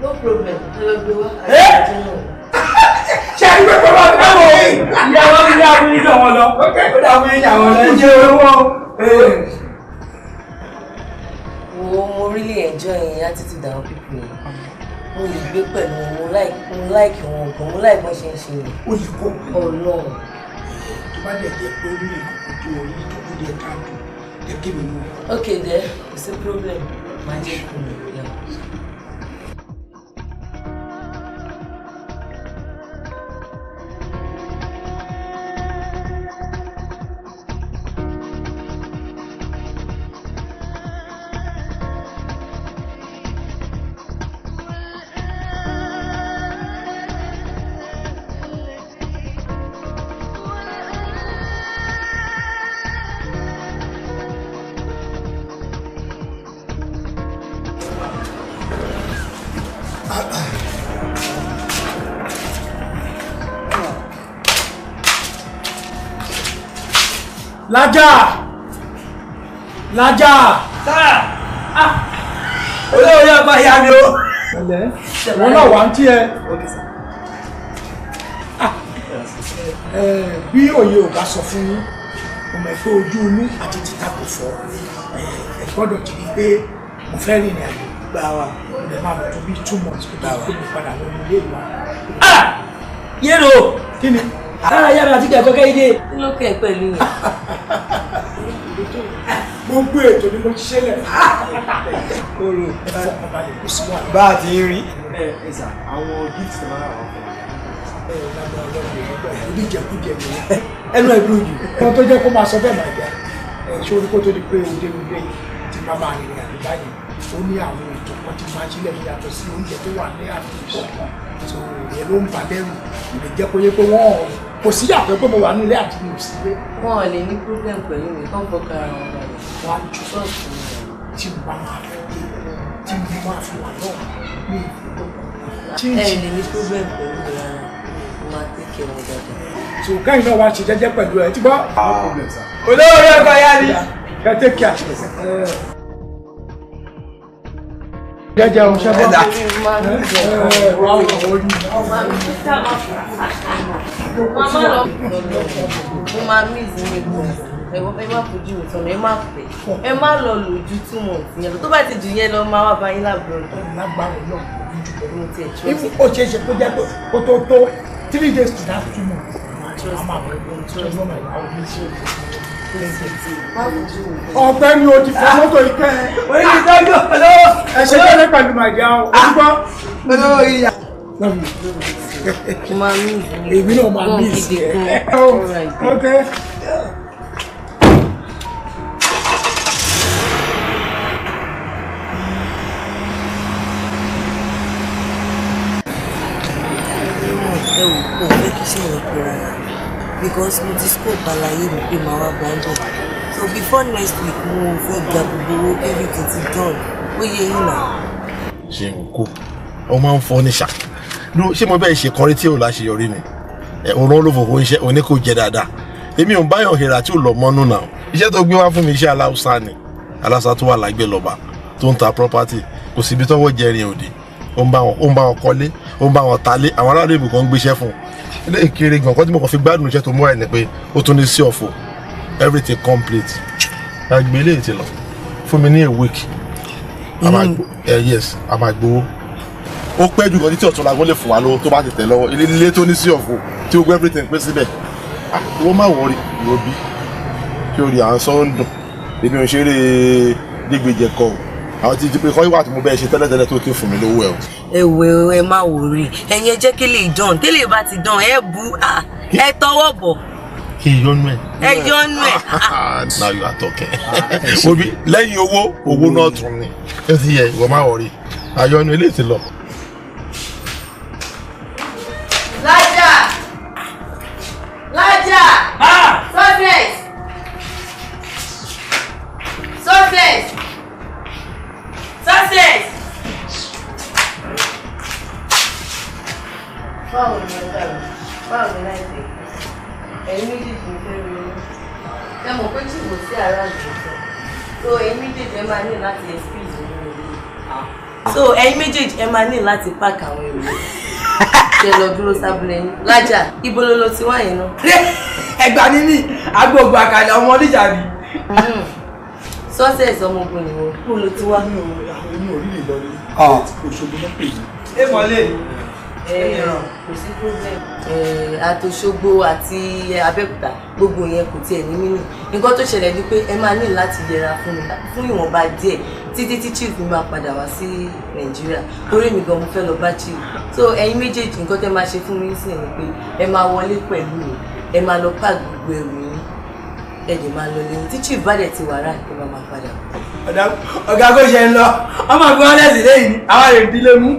No problem, ẹ lọ gbé wá. Ṣé ẹni pé bàbá mi náà wò ó? Ìyá wọn ti dá abúlé náà wọn lọ. Ó dá abúlé náà wọn lọ. Ẹ jẹ́ owó. Wo, mo really enjoy attitude àwọn people yẹn. Mo lè gbé pẹ̀lú wọn, mo like wọn gan, mo like bọ́n ṣe ń ṣe yẹn. Ó lè kó Ọlọ́run. Tó bá dẹ̀ jẹ́ pé ó ní ìkókó tó orí tó kú díẹ̀ káàtó, jẹ́ kí mi mú. Okay there, kò sí problem, máa jẹ́ kó mi. Lájà! Lájà! Sáà! Olórí ọba ìyá mi o. Ẹ̀lẹ́, wọ́n náà wà ń tí ẹ. Bí òye ò bá sọ fún yín, mo mọ̀ pé ojú inú àti títa kò fọ́. Ẹ gbọ́dọ̀ ti rí pé mo fẹ́ rìnrìn àjò gbà wá. Mo lè máa lọ tó bí 2 months kó tó kó mi padà wọnú ilé ìwà. Yéèrò! Kí ni? Lára yára àti kẹ̀kọ́ kẹ́hìndé. Kí ló kẹ́ ẹ pẹ̀lú yẹn? Gbogbo ètò ni mo ti ṣẹlẹ̀. Ẹ fọkànbalẹ̀ kó sí wàhálà. Bá a ti ń rí. Ẹ ẹ sà, àwọn gift ti máa ń rà wá fún wa. Ẹ lágbára Ọlọ́run oníjẹkújẹ ni. Ẹnu ẹ̀ dùn jù. Ẹni tó jẹ́ kó máa sọ bẹ́ẹ̀ máa jà. Ẹ ṣé orí kó tó di pé òde ilé ti máa máa rìnrìn àjò báyìí. Ó ní àwọn ètò kan tí máa ṣílẹ̀ fi yàtọ̀ sí oúnjẹ tó wà ní àdúgbò kan. So ìyẹn ló ń bà lẹ́rù. Ìlè jẹ́ kó yẹ pé wọ́n kò sí yàtọ̀ pé mo wà nílé àti mi ò sí ilé. Wọn ò lè ní problem pẹ̀lú mi, kán fọkàn ara wọn balẹ̀. Wọ́n á jù tí mo bá máa fi dé, tí mo máa fi wà náà ní ìfowópamọ́. Ẹ lè ní problem pẹ̀lú mi rárá, mo máa take care wọn dáadáa. So kẹ́yìn náà wá ṣe jẹ́jẹ́ pẹ̀lú ẹ tí gbọ́. No problem sir. Olórí ọkọ̀ ìyá mi. Kẹ́ take care. Jẹ́jẹ́ o ṣẹ́gbọ́n. Màmá lọ. Mo máa miss mi gan. Ẹ má fojú mi sọnù, ẹ má pẹ́. Ẹ má lọ lò ju 2 months yẹn lọ. Tó bá ti jù yẹn lọ, máa wá bá yín lábúrò. Lágbára náà, Mo ti ẹ̀ trust. ó ṣeé ṣe kó jẹ́ pé kó tó tó 3 days to that 2 months. Ọ̀gbẹ́ni o ti fọ mọ́tò ìkẹ́ ẹ. Orí mi tọ́jú olówó. Ẹ ṣe jẹ́lẹ̀ pẹ̀lú màdìá o, o ti gbọ́. Olówó ìyá. Mo máa miss mi. Èmi náà máa miss ẹ. Ok. wò mo fẹ́ kí iṣẹ́ yẹn pẹ́ rárá because mo ti scope àlàyé mi pé màá wá bá ń bọ̀. So before next week mo fẹ́ gba gbogbo owó, everything ti done. Ó yẹ yín náà. Ṣe ń kó ọ máa ń fọ́ ní ṣá ṣé mo bẹ́ẹ̀ ṣe kọrin tí ò láṣeyọrí ni òun ló fòfò iṣẹ́ òní kò jẹ dáadáa. Èmi ò ń báyọ̀ hèrà tí ò lọ mọ́nú náà. Iṣẹ́ tó gbé wá fún mi iṣẹ́ aláùsá ni, aláùsá tó wà lágbè lọ́ba tó ń ta property, kò síbi tọ́wọ́ jẹrin òde. Ó ń bá wọn kọ́lé, ó ń bá wọn talé, àwọn aráàlú ìbùkún ń gbéṣẹ́ fún un. Ilé ìkéré gan kọ́ tí mo kàn fi gbádùn iṣẹ́ tó mú ẹ̀ ni pé ó tún ní sí ọ̀fọ̀, everything complete. Àgbẹ̀ ilé ti lọ fún mi ní a week. Yes, a máa gbowó. Ó pẹ́ jù kan títí ọ̀tún làgọ́ lè fún wa lówó tó bá ti tẹ̀ lọ́wọ́. Ilé tó ní sí ọ̀fọ̀ tí ó gbé everything pé síbẹ̀. Wọ́n má wọrí ìwọ bí kí o rí à ń sọ ń dùn. Èmi ò ṣeré dígbèjẹ kọ o. Àwọn tí pé kọ́ ìwà tí mo bẹ́ẹ̀ ṣe tẹ́lẹ̀tẹ́lẹ̀ tó ti fún mi lówó ẹ̀ o. Ẹ wo ẹ má wòrí, ẹ̀yin ẹ jẹ́ kí lè dán, tẹ́lẹ̀ bá ti dán ẹ bu ẹ tọwọ́ bọ̀. Kí yọnu ẹ. Ẹ yọnu ẹ. Now you are talking. Obi lẹ́yìn owó owó náà tún ni. Ẹ ti yẹ ìwọ má wọrí, àyọnu ilé ti lọ. Lájà! Lájà! Success! Success! Success! Báwo ni ọ̀gá mi? Báwo ni láìpẹ́? Ẹ̀yin méjèèjì ń fẹ́ rí yín. Ẹ mọ̀ pé chief ò sí ara ìgbésẹ̀. So ẹ̀yin méjèèjì ẹ máa ní láti excuse mi nínú ilé. So ẹ̀yin méjèèjì ẹ máa ní láti park àwọn èrò. Ṣé lọ dúró sábúlẹ̀ yín? Lájà, ibo ló lọ ti wá yẹn náà? Ẹgbà ní ní agbóògbò àkàlẹ̀ ọmọ oníjà mi. Success ọmọ ogun ni wọ́n. Kú ló ti wá. Èmi ò rí lè lọ ní Òṣogbo náà pè mí. Ẹ mọ̀lẹ́. Kò sí problem. Àtòṣogbo àti Abẹ́òkúta gbogbo yẹn kò tiẹ̀ ní mínì. Nǹkan tó ṣẹlẹ̀ ni pé ẹ máa ní láti yẹra fún mi fún ìwọ̀nba díẹ̀ títí tí chief mi máa padà wá sí Nàìjíríà. Torí mi gan mo fẹ́ lọ bá chief. So ẹ̀yin méjèèjì nǹkan tẹ́ máa ṣe fún mi sí ni pé ẹ máa wọlé pẹ̀lú mi, ẹ máa lọ park gbogbo ẹrù yín, ẹ dẹ̀ máa lọ lẹ́yìn. Tí chief bá dẹ̀ ti wà rà ẹ máa máa padà. Ọ̀gá kò ṣe ń lọ, ọmọ àgbọn ọlẹ́sìn lẹ́yìn ni àwọn èrè ìdílé mú.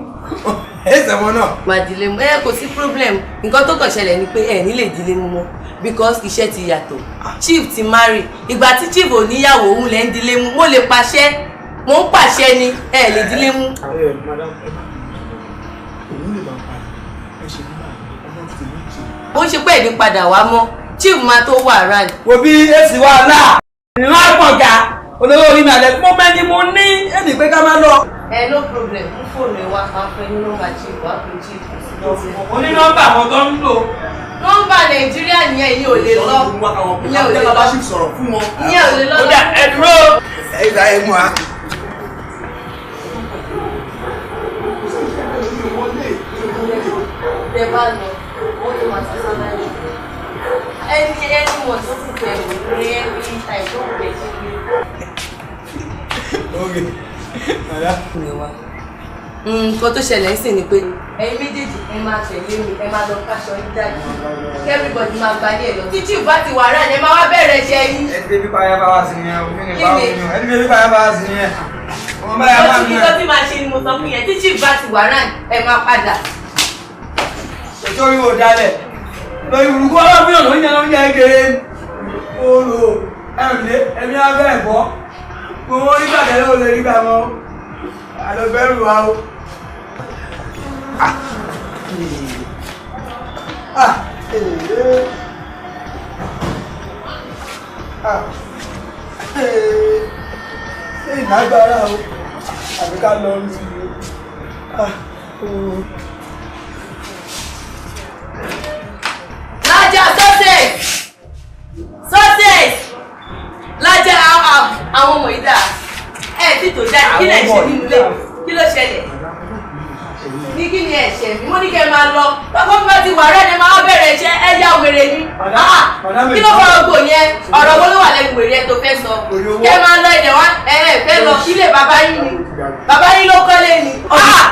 Máa dílé mú ẹ, kò sí problem. Nǹkan tó kàn ṣẹlẹ̀ ni pé ẹ ní lè dílé mú mọ́ because iṣẹ́ ti yàtọ̀. Chief ti marry, ìgbà tí chief ò níyàwó òun lẹ́ ń dílé mú. Mo lè pàṣẹ, mo ń pàṣẹ ni ẹ lè dílé mú. Bó ṣe pé ẹ̀dín padà wá mọ́, chief máa tó wà rà ní. Wo bí èsì wà láà ìran àpọ̀gà olówó orí mi àlẹ́ mo mẹ́ni mo ní ẹnì pé ká má lọ. Ẹ no problem, mú fóònù ẹ wá, máa fẹ́ ní nọ́mbà chief wá pé chief kò sí lọ́sẹ̀. Mo ní nọ́mbà kan tó ń lò. Nọ́mbà Nàìjíríà nìyẹn, ìyẹn ò lè lọ. Ìyẹn ò lè lọ. Ìyẹn ò lè lọ. Ó dà ẹ dúró. Ẹ ìgbà ẹ mú wa. Tẹ bá lọ, wọ́n tó máa sọ sáláì. Ẹni ẹni wọ̀n tó kù pẹ̀lú rí every time tó kù pẹ̀lú. Nǹkan tó ṣẹlẹ̀ ń sìn ni pé ẹ̀yin méjèèjì ẹ máa tẹ̀lé mi, ẹ máa lọ káṣọ yín jáde, everybody máa gba ní ẹ̀ lọ. Tí chief bá ti wà rẹ̀ ẹ máa wá bẹ̀rẹ̀ iṣẹ́ yín. Ẹ ti bébí payá bá wá sí yẹn, òfin ní báwo ni ẹ ti bébí payá bá wá sí yẹn. Ọmọ báyà bá mi. Ó ti máa ṣe ni mo sọ fún yẹn, tí chief bá ti wà rẹ̀ ẹ máa padà. Ètò orí wo dalẹ̀ lórí burúkú ọlọ́run yóò lóúnjẹ lóúnjẹ kéré oòrò ẹ̀rùlé ẹ̀mí abẹ́ ẹ̀fọ́ gbogbo nígbà tẹ́lẹ̀ ò lè rí gbà mọ́ àlọ́bẹ̀rù wa o. Ṣé ìlágbára o àbí ká lọ sí i o. Lájà success success Lájà àwọn ọmọ ìdá ẹ tí tó dá kí lẹ ṣe nínú ilé, kí ló ṣẹlẹ̀ ní kí ni ẹ̀ṣẹ̀ mi? Mo ní kẹ́ máa lọ tọkọ bí wọ́n ti wà rẹ̀ ni máa bẹ̀rẹ̀ iṣẹ́ ẹ yá wèrè ni. Kí ló fọ̀rọ̀ gbò yẹn? Ọ̀rọ̀ wo ló wà lẹ́nu wèrè ẹ tó fẹ́ sọ? Kẹ́ máa lọ ẹ̀dẹ̀ wá ẹ ẹ fẹ́ lọ ilé bàbá yín ni, bàbá yín ló kọ́lé ni.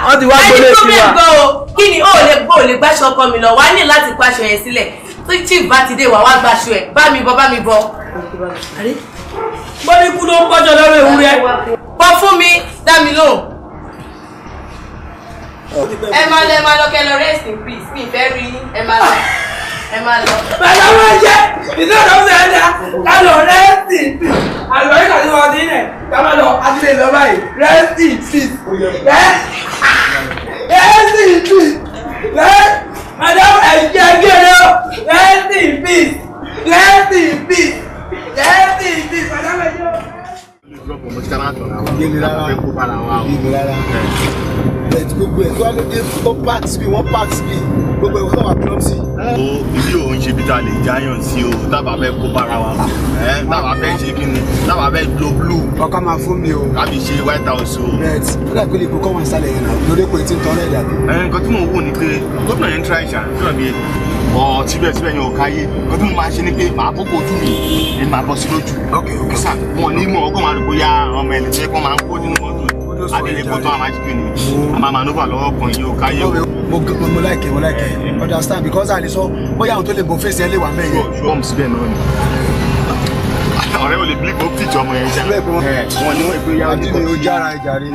Wọ́n ti wá gbolé sí wa. Ẹni tó bẹ́ẹ̀ gbọ́ o, kí ni ó lè gbọ́, ò lè gbáṣọ ọkọ mi lọ, wà á ní láti kó aṣọ yẹn sílẹ̀. Tí chief bá ti dé wà wá gbàṣọ ẹ̀, bá mi bọ́, bá mi bọ́. Bọ́lí kú ló ń bọ́jọ lọ́rọ̀ ewúrẹ́. Bọ́ fún mi, dá mi lóhùn. Ẹ máa lọ, ẹ máa lọ kẹ́ lọ rest in peace, mi fẹ́ rí yín. Ẹ máa lọ. Ẹ máa lọ. Bàtà máa jẹ́ ìtọ́jú ọ̀sẹ̀ ẹ̀dá ká lọ rest in peace. Àlùbáyé kàdé wọn ti rẹ̀ ká máa lọ àtìlẹ́ lọ báyìí rest in peace. Rest in peace. Madam ẹ̀jẹ̀ gẹ̀rẹ́ rest in peace. Rest in peace. Rest in peace. Madam ẹ̀jẹ̀. Gbogbo ẹ̀ tó wá ló dé tó park sí wọ́n park sí gbogbo ẹ̀ wọ́n wà clumsy. O ibi òun ṣe bí ta lè jáyàn sí o tábà fẹ́ kó bára wa tábà fẹ́ ṣe kí ni tábà fẹ́ glo blue. Ọkọ máa fún mi o. Kábí ṣe White House o. Bẹ́ẹ̀ni ó dà pé lè kó kọ́ wọn sálẹ̀ yẹn náà lórí epo etí ń tọrọ ẹ̀dá. Ẹ nǹkan tí mò ń wò ni pé gómìnà yẹn ń try ṣá fúnra mi ọ̀ síbẹ̀síbẹ̀ yẹn ò káyé nǹkan tí mo máa ṣe ni pé màá kókó ojú mi èmi máa bọ́ sí lójú. Sà wọn ní mọ̀ ọkọ̀ máa rò bóyá ọmọ ẹ̀ lè ṣe kó máa ń kó nínú mọ́tò adele kó tán a máa ṣe kí ni a máa manova lọ́wọ́ kan yìí ó káyé o. Mo like mo like understand because a lè sọ bóyá àwọn tó lè bo fèsì ẹ lè wà mẹ́yẹ. Ṣọ́ọ̀mù síbẹ̀ náà ni ọ̀rẹ́ ò lè bí kò fìjọ ọmọ yẹn ṣá. Wọ́n ní wọ́n ìpè yá àti mi ò jára ìjà rí.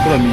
Kúrò mi.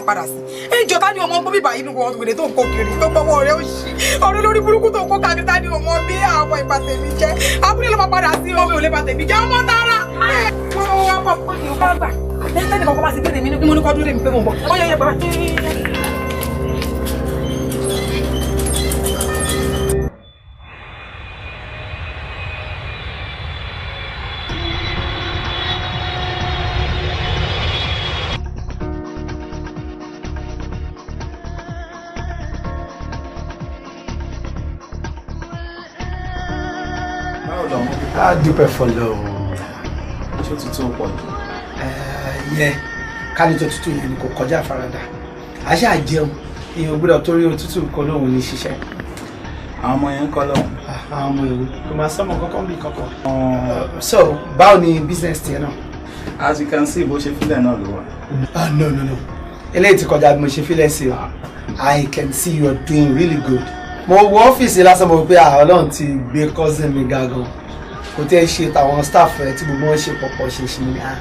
Padà sí ìjọ ta ni ọmọ bíbí báyìí nínú ọ̀gbìnrin tó ń kó kiri tó gbọ́wọ́ rẹ̀ ó ṣí ọ̀rẹ́ lórí burúkú tó ń kó káàkiri ta ni ọmọ bí àwọn ìbàtẹ̀mí jẹ́ abúlé ló máa padà sí ọmọ ìlé bàtẹ̀mí jẹ́ ọmọ tààrà. Tẹ́lẹ̀ kọ́kọ́ bá ti gbé mi ní mo ní kọ́ dúró dè mí pé mo ń bọ̀ ó yẹ yẹ bàbá. A dúpẹ́ fọlọ́run. Ṣé òtútù pọ̀ jù? Yẹn ká ní tó tútù yẹn ni kò kọjá àfaradà. Àṣà jẹun, èèyàn gbọ́dọ̀ torí òtútù kan lóhùn ní ṣiṣẹ́. Àwọn ọmọ yẹn ń kọ́ lọ́hùn. Àwọn ọmọ yẹn kò máa sọ́mọ kankan bí kankan. So báwo ni business tiẹ̀ náà? As you can see, bó ṣe fílẹ̀ náà ló wà. Ah, no, no, no, eléyìí ti kọjá bí mo ṣe fílẹ̀ sí o. I can see you are doing really good. Mo wo ọ́fíìsì lásán, mo rò pé Ọlọ́run ti gbé cousin mi ga gan. Kò tí ẹ ṣe tàwọn staff ẹ tí gbogbo wọn ṣe pọ̀pọ̀ ṣe ṣe ni. Ah,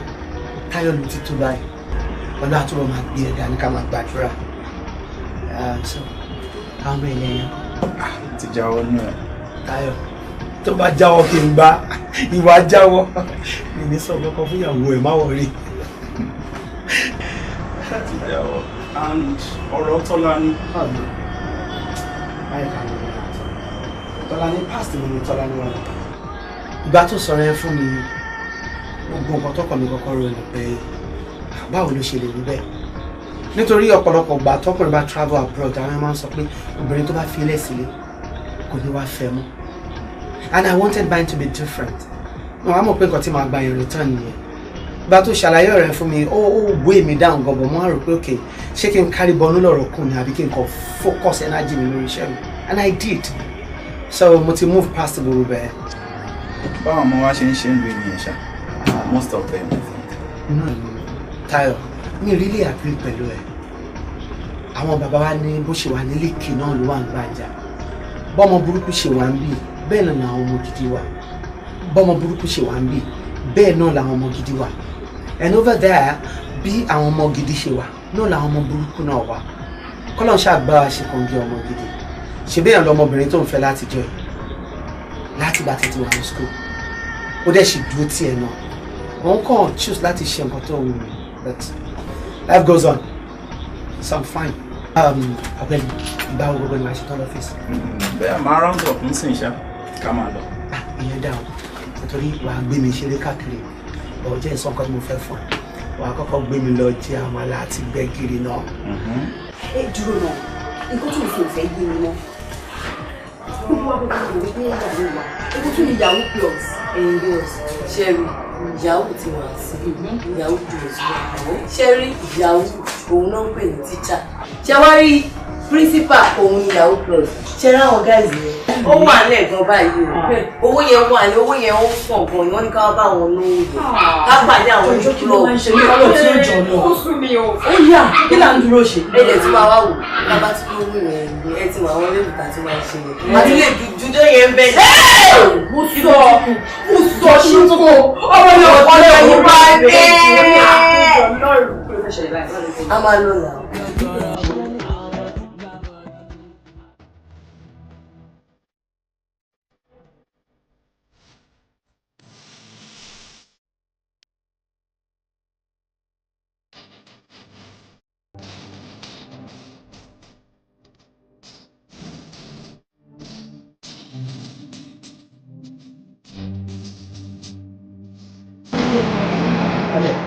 Táyọ̀ ló ti tó báyìí. Ọlọ́run àtúbọ̀ máa gbé ẹ̀dá ní ká máa gbàdúrà. So àwọn ọmọ ilẹ̀ yẹn? Ti jáwọ́ nù ẹ̀. Táyọ̀ tó bá jáwọ́, kí n gbá ìwà jáwọ́ mi ní sọ kankan fún ìyàwó ẹ̀, má worry. Ti jáwọ́, and ọ̀rọ̀ Tọ́lá ní. Báyìí ká ló ń Tọ́lá ní past mi ní Tọ́lá ní wọn. Ìgbà tó sọ̀rọ̀ yẹn fún mi, gbogbo nǹkan tọkàn mi kọ́kọ́ rò ní pé báwo ló ṣe lè rí bẹ́ẹ̀, nítorí ọ̀pọ̀lọpọ̀ gbà tọkùnrin bá travel abroad, àwọn máa ń sọ pé obìnrin tó bá fi ilẹ̀ sílé kò ní wá fẹ́ mọ́, and I wanted mine to be different. Wọn á mọ̀ pé nǹkan tí màá gba in return nìyẹn. Ìgbà tó ṣàlàyé ọ̀rẹ́ fún mi, ó weigh me down gan, but mo á rò pé okay, ṣé kí n kárí bọnú lọ̀rọ̀ kùn ni àbí kí n kàn focus energy mi lórí iṣẹ́ mi? And I did. So mo ti move past gbogbo bẹ́ẹ̀. Báwọn ọmọ wa ṣe ń ṣe ń lu ènìyàn ṣá, most of them, I think. No, Tayo, mi really agree pẹ̀lú ẹ. Àwọn bàbá wa ní bó ṣe wà nílé kì náà ló wà ń gbàjà. Bọ́mọ burúkú ṣe wà ń bì, bẹ́ẹ̀ náà làwọn ọmọ gidi wà. Bọ́mọ burúkú ṣe wà ń bì, bẹ́ẹ̀ náà làwọn ọmọ gidi wà. And over there, bí àwọn ọmọ gidi ṣe wà náà làwọn ọmọ burúkú náà wà. Kọ́lọ́n ṣàgbá ṣe kàn gé ọmọ gidi. Ṣe bẹ́ẹ̀ lọmọbìnrin tó ń fẹ́ láti jọ yìí, láti bá tètè wà ní school, ó dẹ̀ ṣì dúró tiẹ̀ náà. Òun kàn choose láti ṣe nǹkan tó wù mí, but life goes on, so I'm fine. Ọ̀gbẹ́ni, ìgbà wo gbogbo ni màá ṣe tán lọ́fíìsì? Bẹ́ẹ̀ máa round up ń sìn ṣá, ká máa lọ. Ìyẹn dà o, nítorí wàá gbé mi ṣeré káàkiri. Ọ̀ jẹ́ ìsọ nǹkan tí mo fẹ́ fún ẹ. Wàá kọ́kọ́ gbé mi lọ jẹ àmàlà àti gbẹ̀gìrì náà. Ẹ dúró náà, nǹkan tó ń fi òfẹ́ gbé mi mọ́. Gbogbo wa gbogbo àwọn ìwé ìyàwó wa, ewu tún ni yahoo plus. Ẹ̀yin girls, ṣẹ́rí yahoo ti wà sí yahoo plus wà. Ṣẹ́rí yahoo, òun náà ń pè ní teacher. Ṣé wá rí principal, òun ni yahoo plus. Ṣé ráwọn guys yẹn, ó wà ní ẹ̀gbọ́n báyìí o. Owó yẹn wà ní, owó yẹn ó pọ̀ gan ni. Wọ́n ní ká bá wọn lówó yẹn, ká pàdé àwọn ní club. Ó sún mi o. Ó yá, kí là ń dúró ṣe? Ẹ dẹ̀ tí máa wá wò, ká bá tún lówó yẹn, ẹ ti mọ àwọn olóògùn tí máa ṣe yẹn àti lè dúdú yẹn ń bẹ. Mo sọ ṣíkò ọmọ yẹn ọ̀pọ̀lọpọ̀ yìí bá dé. A máa lọ nà.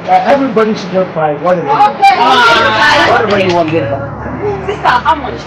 Everybody should just buy whatever. Okay. Whatever you want, get it. Sister, how much?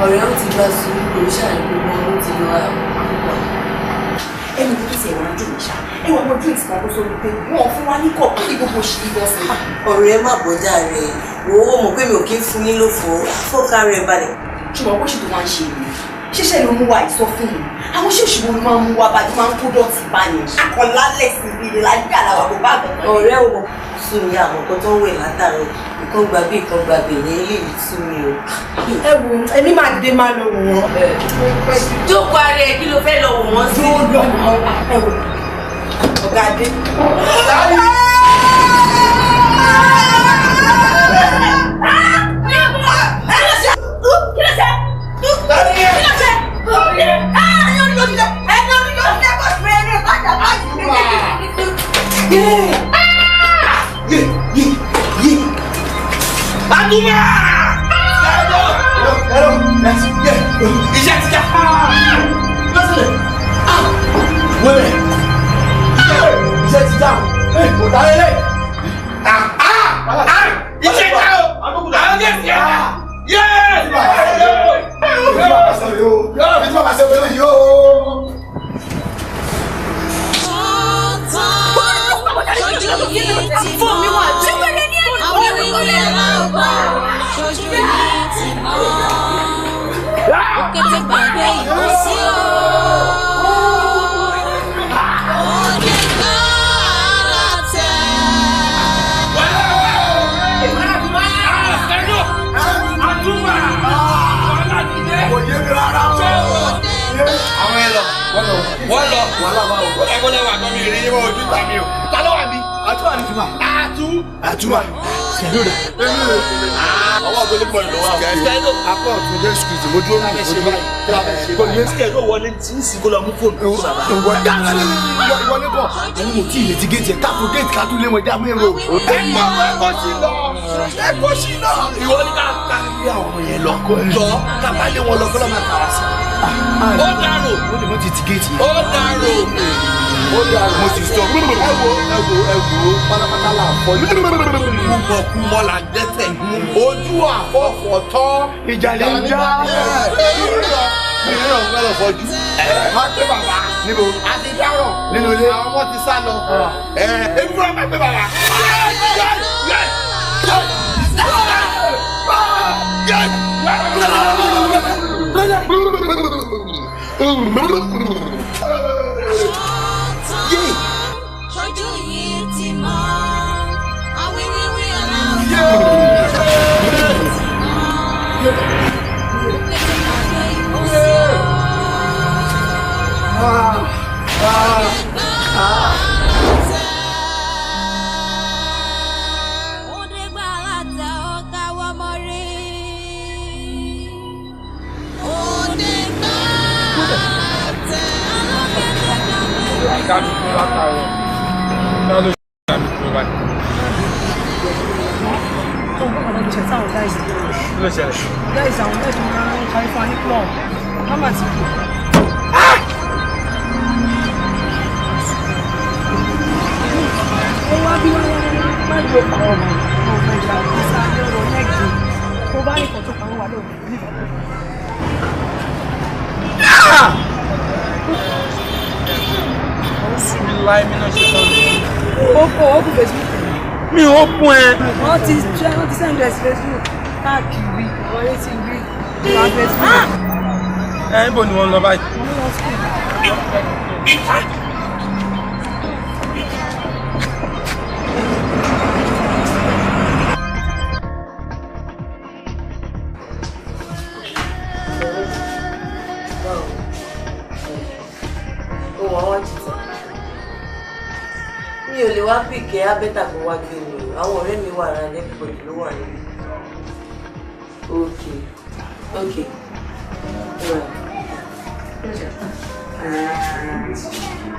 Ọ̀rẹ́ ó ti gba sùúrù ó ṣàlùkò gbogbo ó ti lọ àpò. Ẹnu tó ti ẹ̀wọ̀n ojú mi ṣá. Ẹ̀wọ̀n ọmọ drinks kan kó sórí pé wọ́n fún wa ní kọ̀ọ̀kan ní gbogbo ṣì í bọ́ sí. Ọ̀rẹ́ má bọ́dà rẹ̀ wò ó mọ̀ pé mi ò kí ń fún yín lófo fọ́ọ̀ká rẹ̀ balẹ̀. Ṣùgbọ́n bó ṣe tó máa ń ṣe nìyẹn. Ṣíṣe ló mú wa ìsọ fún mi. Àwọn ṣèṣì wo ló máa ń mú wa bá tó máa ń kó dọ̀tí bá ní. Akọ̀lálẹ̀ sí ibi ilé láyé àlàwà kò bá àgbọ̀n. Ọ̀rẹ́ ò sún mi àwọn nǹkan tó ń wẹ̀ látàrọ ìkan gba bí ìkan gba bẹ̀ ní eléyìí sú mi o. Ẹ wo èmi máa dìde máa lọ wò wọ́n. Jókòó ara ẹ kí ló fẹ́ lọ wò wọ́n sí. Yóò lọ ẹ wò ọ̀gá adé. Àtúmọ̀! Iṣẹ́ ti já! Lọ́sẹ̀lẹ̀! Wẹ́rẹ̀! Iṣẹ́ ti já! Kò dá lélẹ̀! Iṣẹ́ já o! Àwọn gẹ̀ẹ́sì yẹn já! Fóònù mi wà Òkété gbàgbé ìkọsí o. Òde gbà látẹ̀. Àwọn ẹ lọ, wọ́n lọ, ẹ̀kọ́ lẹ́wà kan mi rí yíwọ́ ojú tàbí o. Ta ló wà mí? Àtúwà ní tùmà. Àtúwà. Sẹ̀lú rẹ̀. Ọwọ́ ògbólé pọ̀ ní lọ́wọ́. Sẹ̀lú. Apá ọ̀tún Jésù Kristi mo dúró ní ìfojú. Kò ní sẹ̀lú wọlé tí ń sìn kó lọ mú fóònù fún bàbá. Ìwọlé bọ̀, àwọn ò tí ì lè ti géètì ẹ̀ káàtó géètì ká tún lé wọn já mẹ́rọ. Ẹ mọ̀ ẹ kó sí lọ, ẹ kó sí lọ. Ìwọ ní ká lé àwọn ọmọ yẹn lọ. Jọ ká bá lé wọn lọ kó lọ́ máa kà wá sí. Ó dàrú. Ó lè mọ́ ti ti géètì yẹn. Ó dàrú. Ó dàrú. Mo sì sọ. Ẹ wo ẹ wo ẹ wo pátápátá là ń fọ. Kúmọ̀kúmọ̀ là ń dẹ́tẹ̀. Ojú àfọ̀fọ̀ tọ́. Ìjà lè ń já. Ìrìnà fẹ́ lọ fọjú. Má pé bàbá. Níbo? A ti dáràn. Nínú ilé. Àwọn ọmọ ti sá lọ. Èmi fúnra má pé bàbá. Ṣojú yìí ti mọ́, awíwíwí aláwọ̀. Dájú kú látàárọ̀. Náà ló ṣe àmì kúrò báyìí. Tó ń bọ̀ padà ló ṣe táwọn guys dé. Kí ló ṣẹlẹ̀? Guys àwọn guys máa ń parí fún wa ní club. Mama ti kú. Ó wá bí wọ́n wá ló pa ọmọ ọmọ ìjà ìsá lọ́rọ̀ nẹ́ẹ̀kì. Tó bá nìkan tó pa wọ́n wà lóògùn nígbà tó. Láì mí náà ṣe tán. Ó kó ó kú Facebook. Mi ò kún ẹ. Wọ́n ti send ẹ̀ sí Facebook káàkiri àwọn ayé ti rí ìwà Facebook. Ẹ níbo ni wọ́n ń lọ báyìí? Wọ́n lọ school. Ó wà wá jìtà. Mi ò lè wá pìkẹ́ abẹ́tà kó wá gbé mi o. Àwọn ọ̀rẹ́ mi wà around, everybody ló wà níbí. Okay, okay.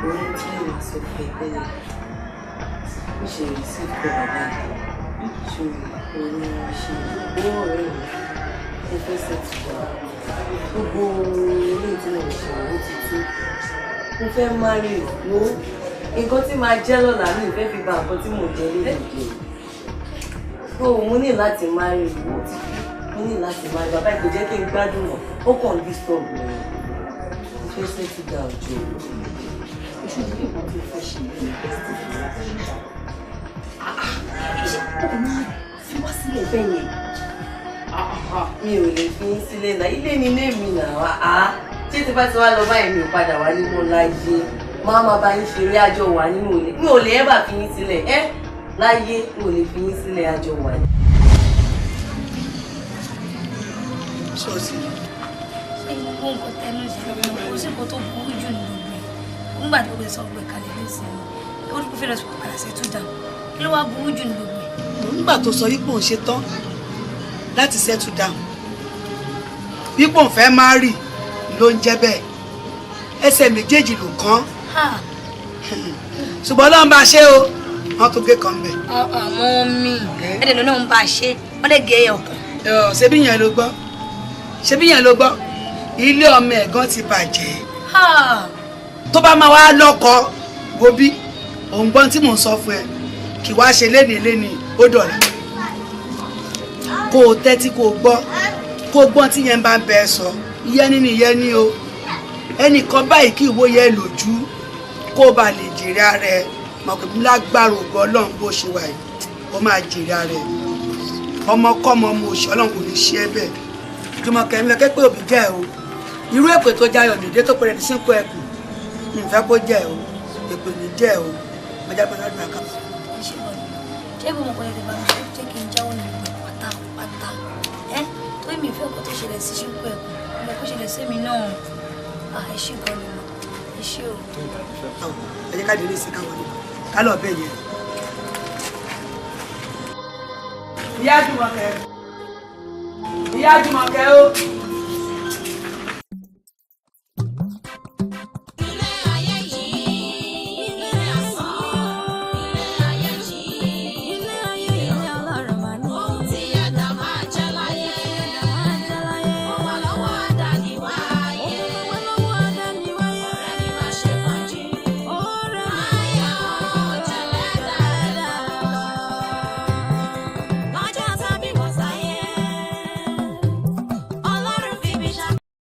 Òun tí mo sọ fún ẹ tẹ́lẹ̀, ó ṣe receive call bàbá mi. Ṣé òun ni mo ṣe owó ọ̀rẹ́ mi? Mo fẹ́ settle down. Gbogbo ilé tí mo ṣe ó ti tó. Mo fẹ́ marry wo. Nǹkan tí máa jẹ́ lọ́la mi ò fẹ́ fi ba nǹkan tí mò ń jẹ lónìí jẹ́. So mo ní láti marry wo. Mo ní láti máa bàbá kò jẹ́ kí n gbádùn mọ́. Ó kàn ń disturb mi. Mo fẹ́ settle down jọ. Oṣù tí nǹkan tó fẹ́ ṣe yìí ni best thing láti ṣe. Ṣé o máa fi wá sílẹ̀ bẹ́ẹ̀ yẹn? Mi ò lè fi yín sílẹ̀ náà. Ilé ni ilé mi náà wá. Ṣé tí bá ti wá lọ báyìí mi ò padà wálé mọ́ láyé? Máa máa bá yín ṣeré àjọ wà nínú ilé. Mi ò lè ẹ́bà fi yín sílẹ̀ ẹ́ láyé, mi ò lè fi yín sílẹ̀ àjọ wà. Ṣọ́ọ̀ṣì. Ṣé gbogbo nǹkan tẹnu ṣe kò sí nǹkan tó burú jù ní gbogbo ẹ̀? Nígbà tó gbé sọ gbé kalẹ̀ nísìnyí, ó ní kó fẹ́ lọ sí padà settle down. Kí ló wá burú jù ní gbogbo ẹ̀? Nígbà tó sọ wípé òun ṣe tán láti settle down, wípé òun fẹ́ marry ló ń jẹ́ bẹ́ẹ̀, ẹsẹ̀ méjèèjì ló kàn. Ṣùgbọ́n Ọlọ́run bá ṣe o, wọ́n tó gé kan bẹ̀. Àmọ́ mi ẹ̀dẹ̀ lọ́nà ń bá ṣe, wọ́n lè gé ẹyọ kan. Ṣebí yẹn ló gbọ́, ṣebí yẹn ló gbọ́, ilé ọmọ ẹ̀gán ti bàjẹ́. Tó bá máa wá lọ́kọ wo bí òun gbọ́n tí mò ń sọ fún ẹ, kì wá ṣe lénìí lénìí ó dọ̀la. Kó o tẹ́tí kó o gbọ́, kó o gbọ́n tí yẹn bá ń bẹ ẹ sọ, ìyẹn ní ni ìyẹn ní o. Ẹnìkan báyìí kí ìwọ yẹn lójú kó o bá lè jèrè ara ẹ, mọ̀ pé lágbára ògo Ọlọ́run bó ṣe wà yìí, ó máa jèrè ara ẹ. Ọmọkọ́mọ ọmọ òṣì Ọlọ́run kò ní ṣe é bẹ́ẹ̀. Jùmọ̀kẹ́ mi lọ́kẹ́ pé òbí jẹ́ o. Irú èpè tó jayọ̀ nìdé tó pẹ̀lẹ́ ní sínkú ẹkùn, nfẹ́ kó jẹ́ o, èpè ní jẹ́ o, ọjà pẹ̀lú àdúrà kan. Ṣé ibo mọ̀kàn lè bá mi ṣe jẹ́ kí n jáwọ́ nínú ìgbà pátápátá? Ẹ́ tó mi ìfẹ́ ọkọ̀ tó ṣẹlẹ̀ sí sínkú ẹkùn, ọmọ kó ṣẹlẹ̀ sí mi náà. Ẹ ṣé gan ni mo, ẹ ṣé o. Ẹ jẹ́ ká délé sí ká wọlé, ká lọ bẹ́ẹ̀ yẹn. Ìyá Jùmọ̀kẹ́, Ìyá Jùmọ̀kẹ́ o.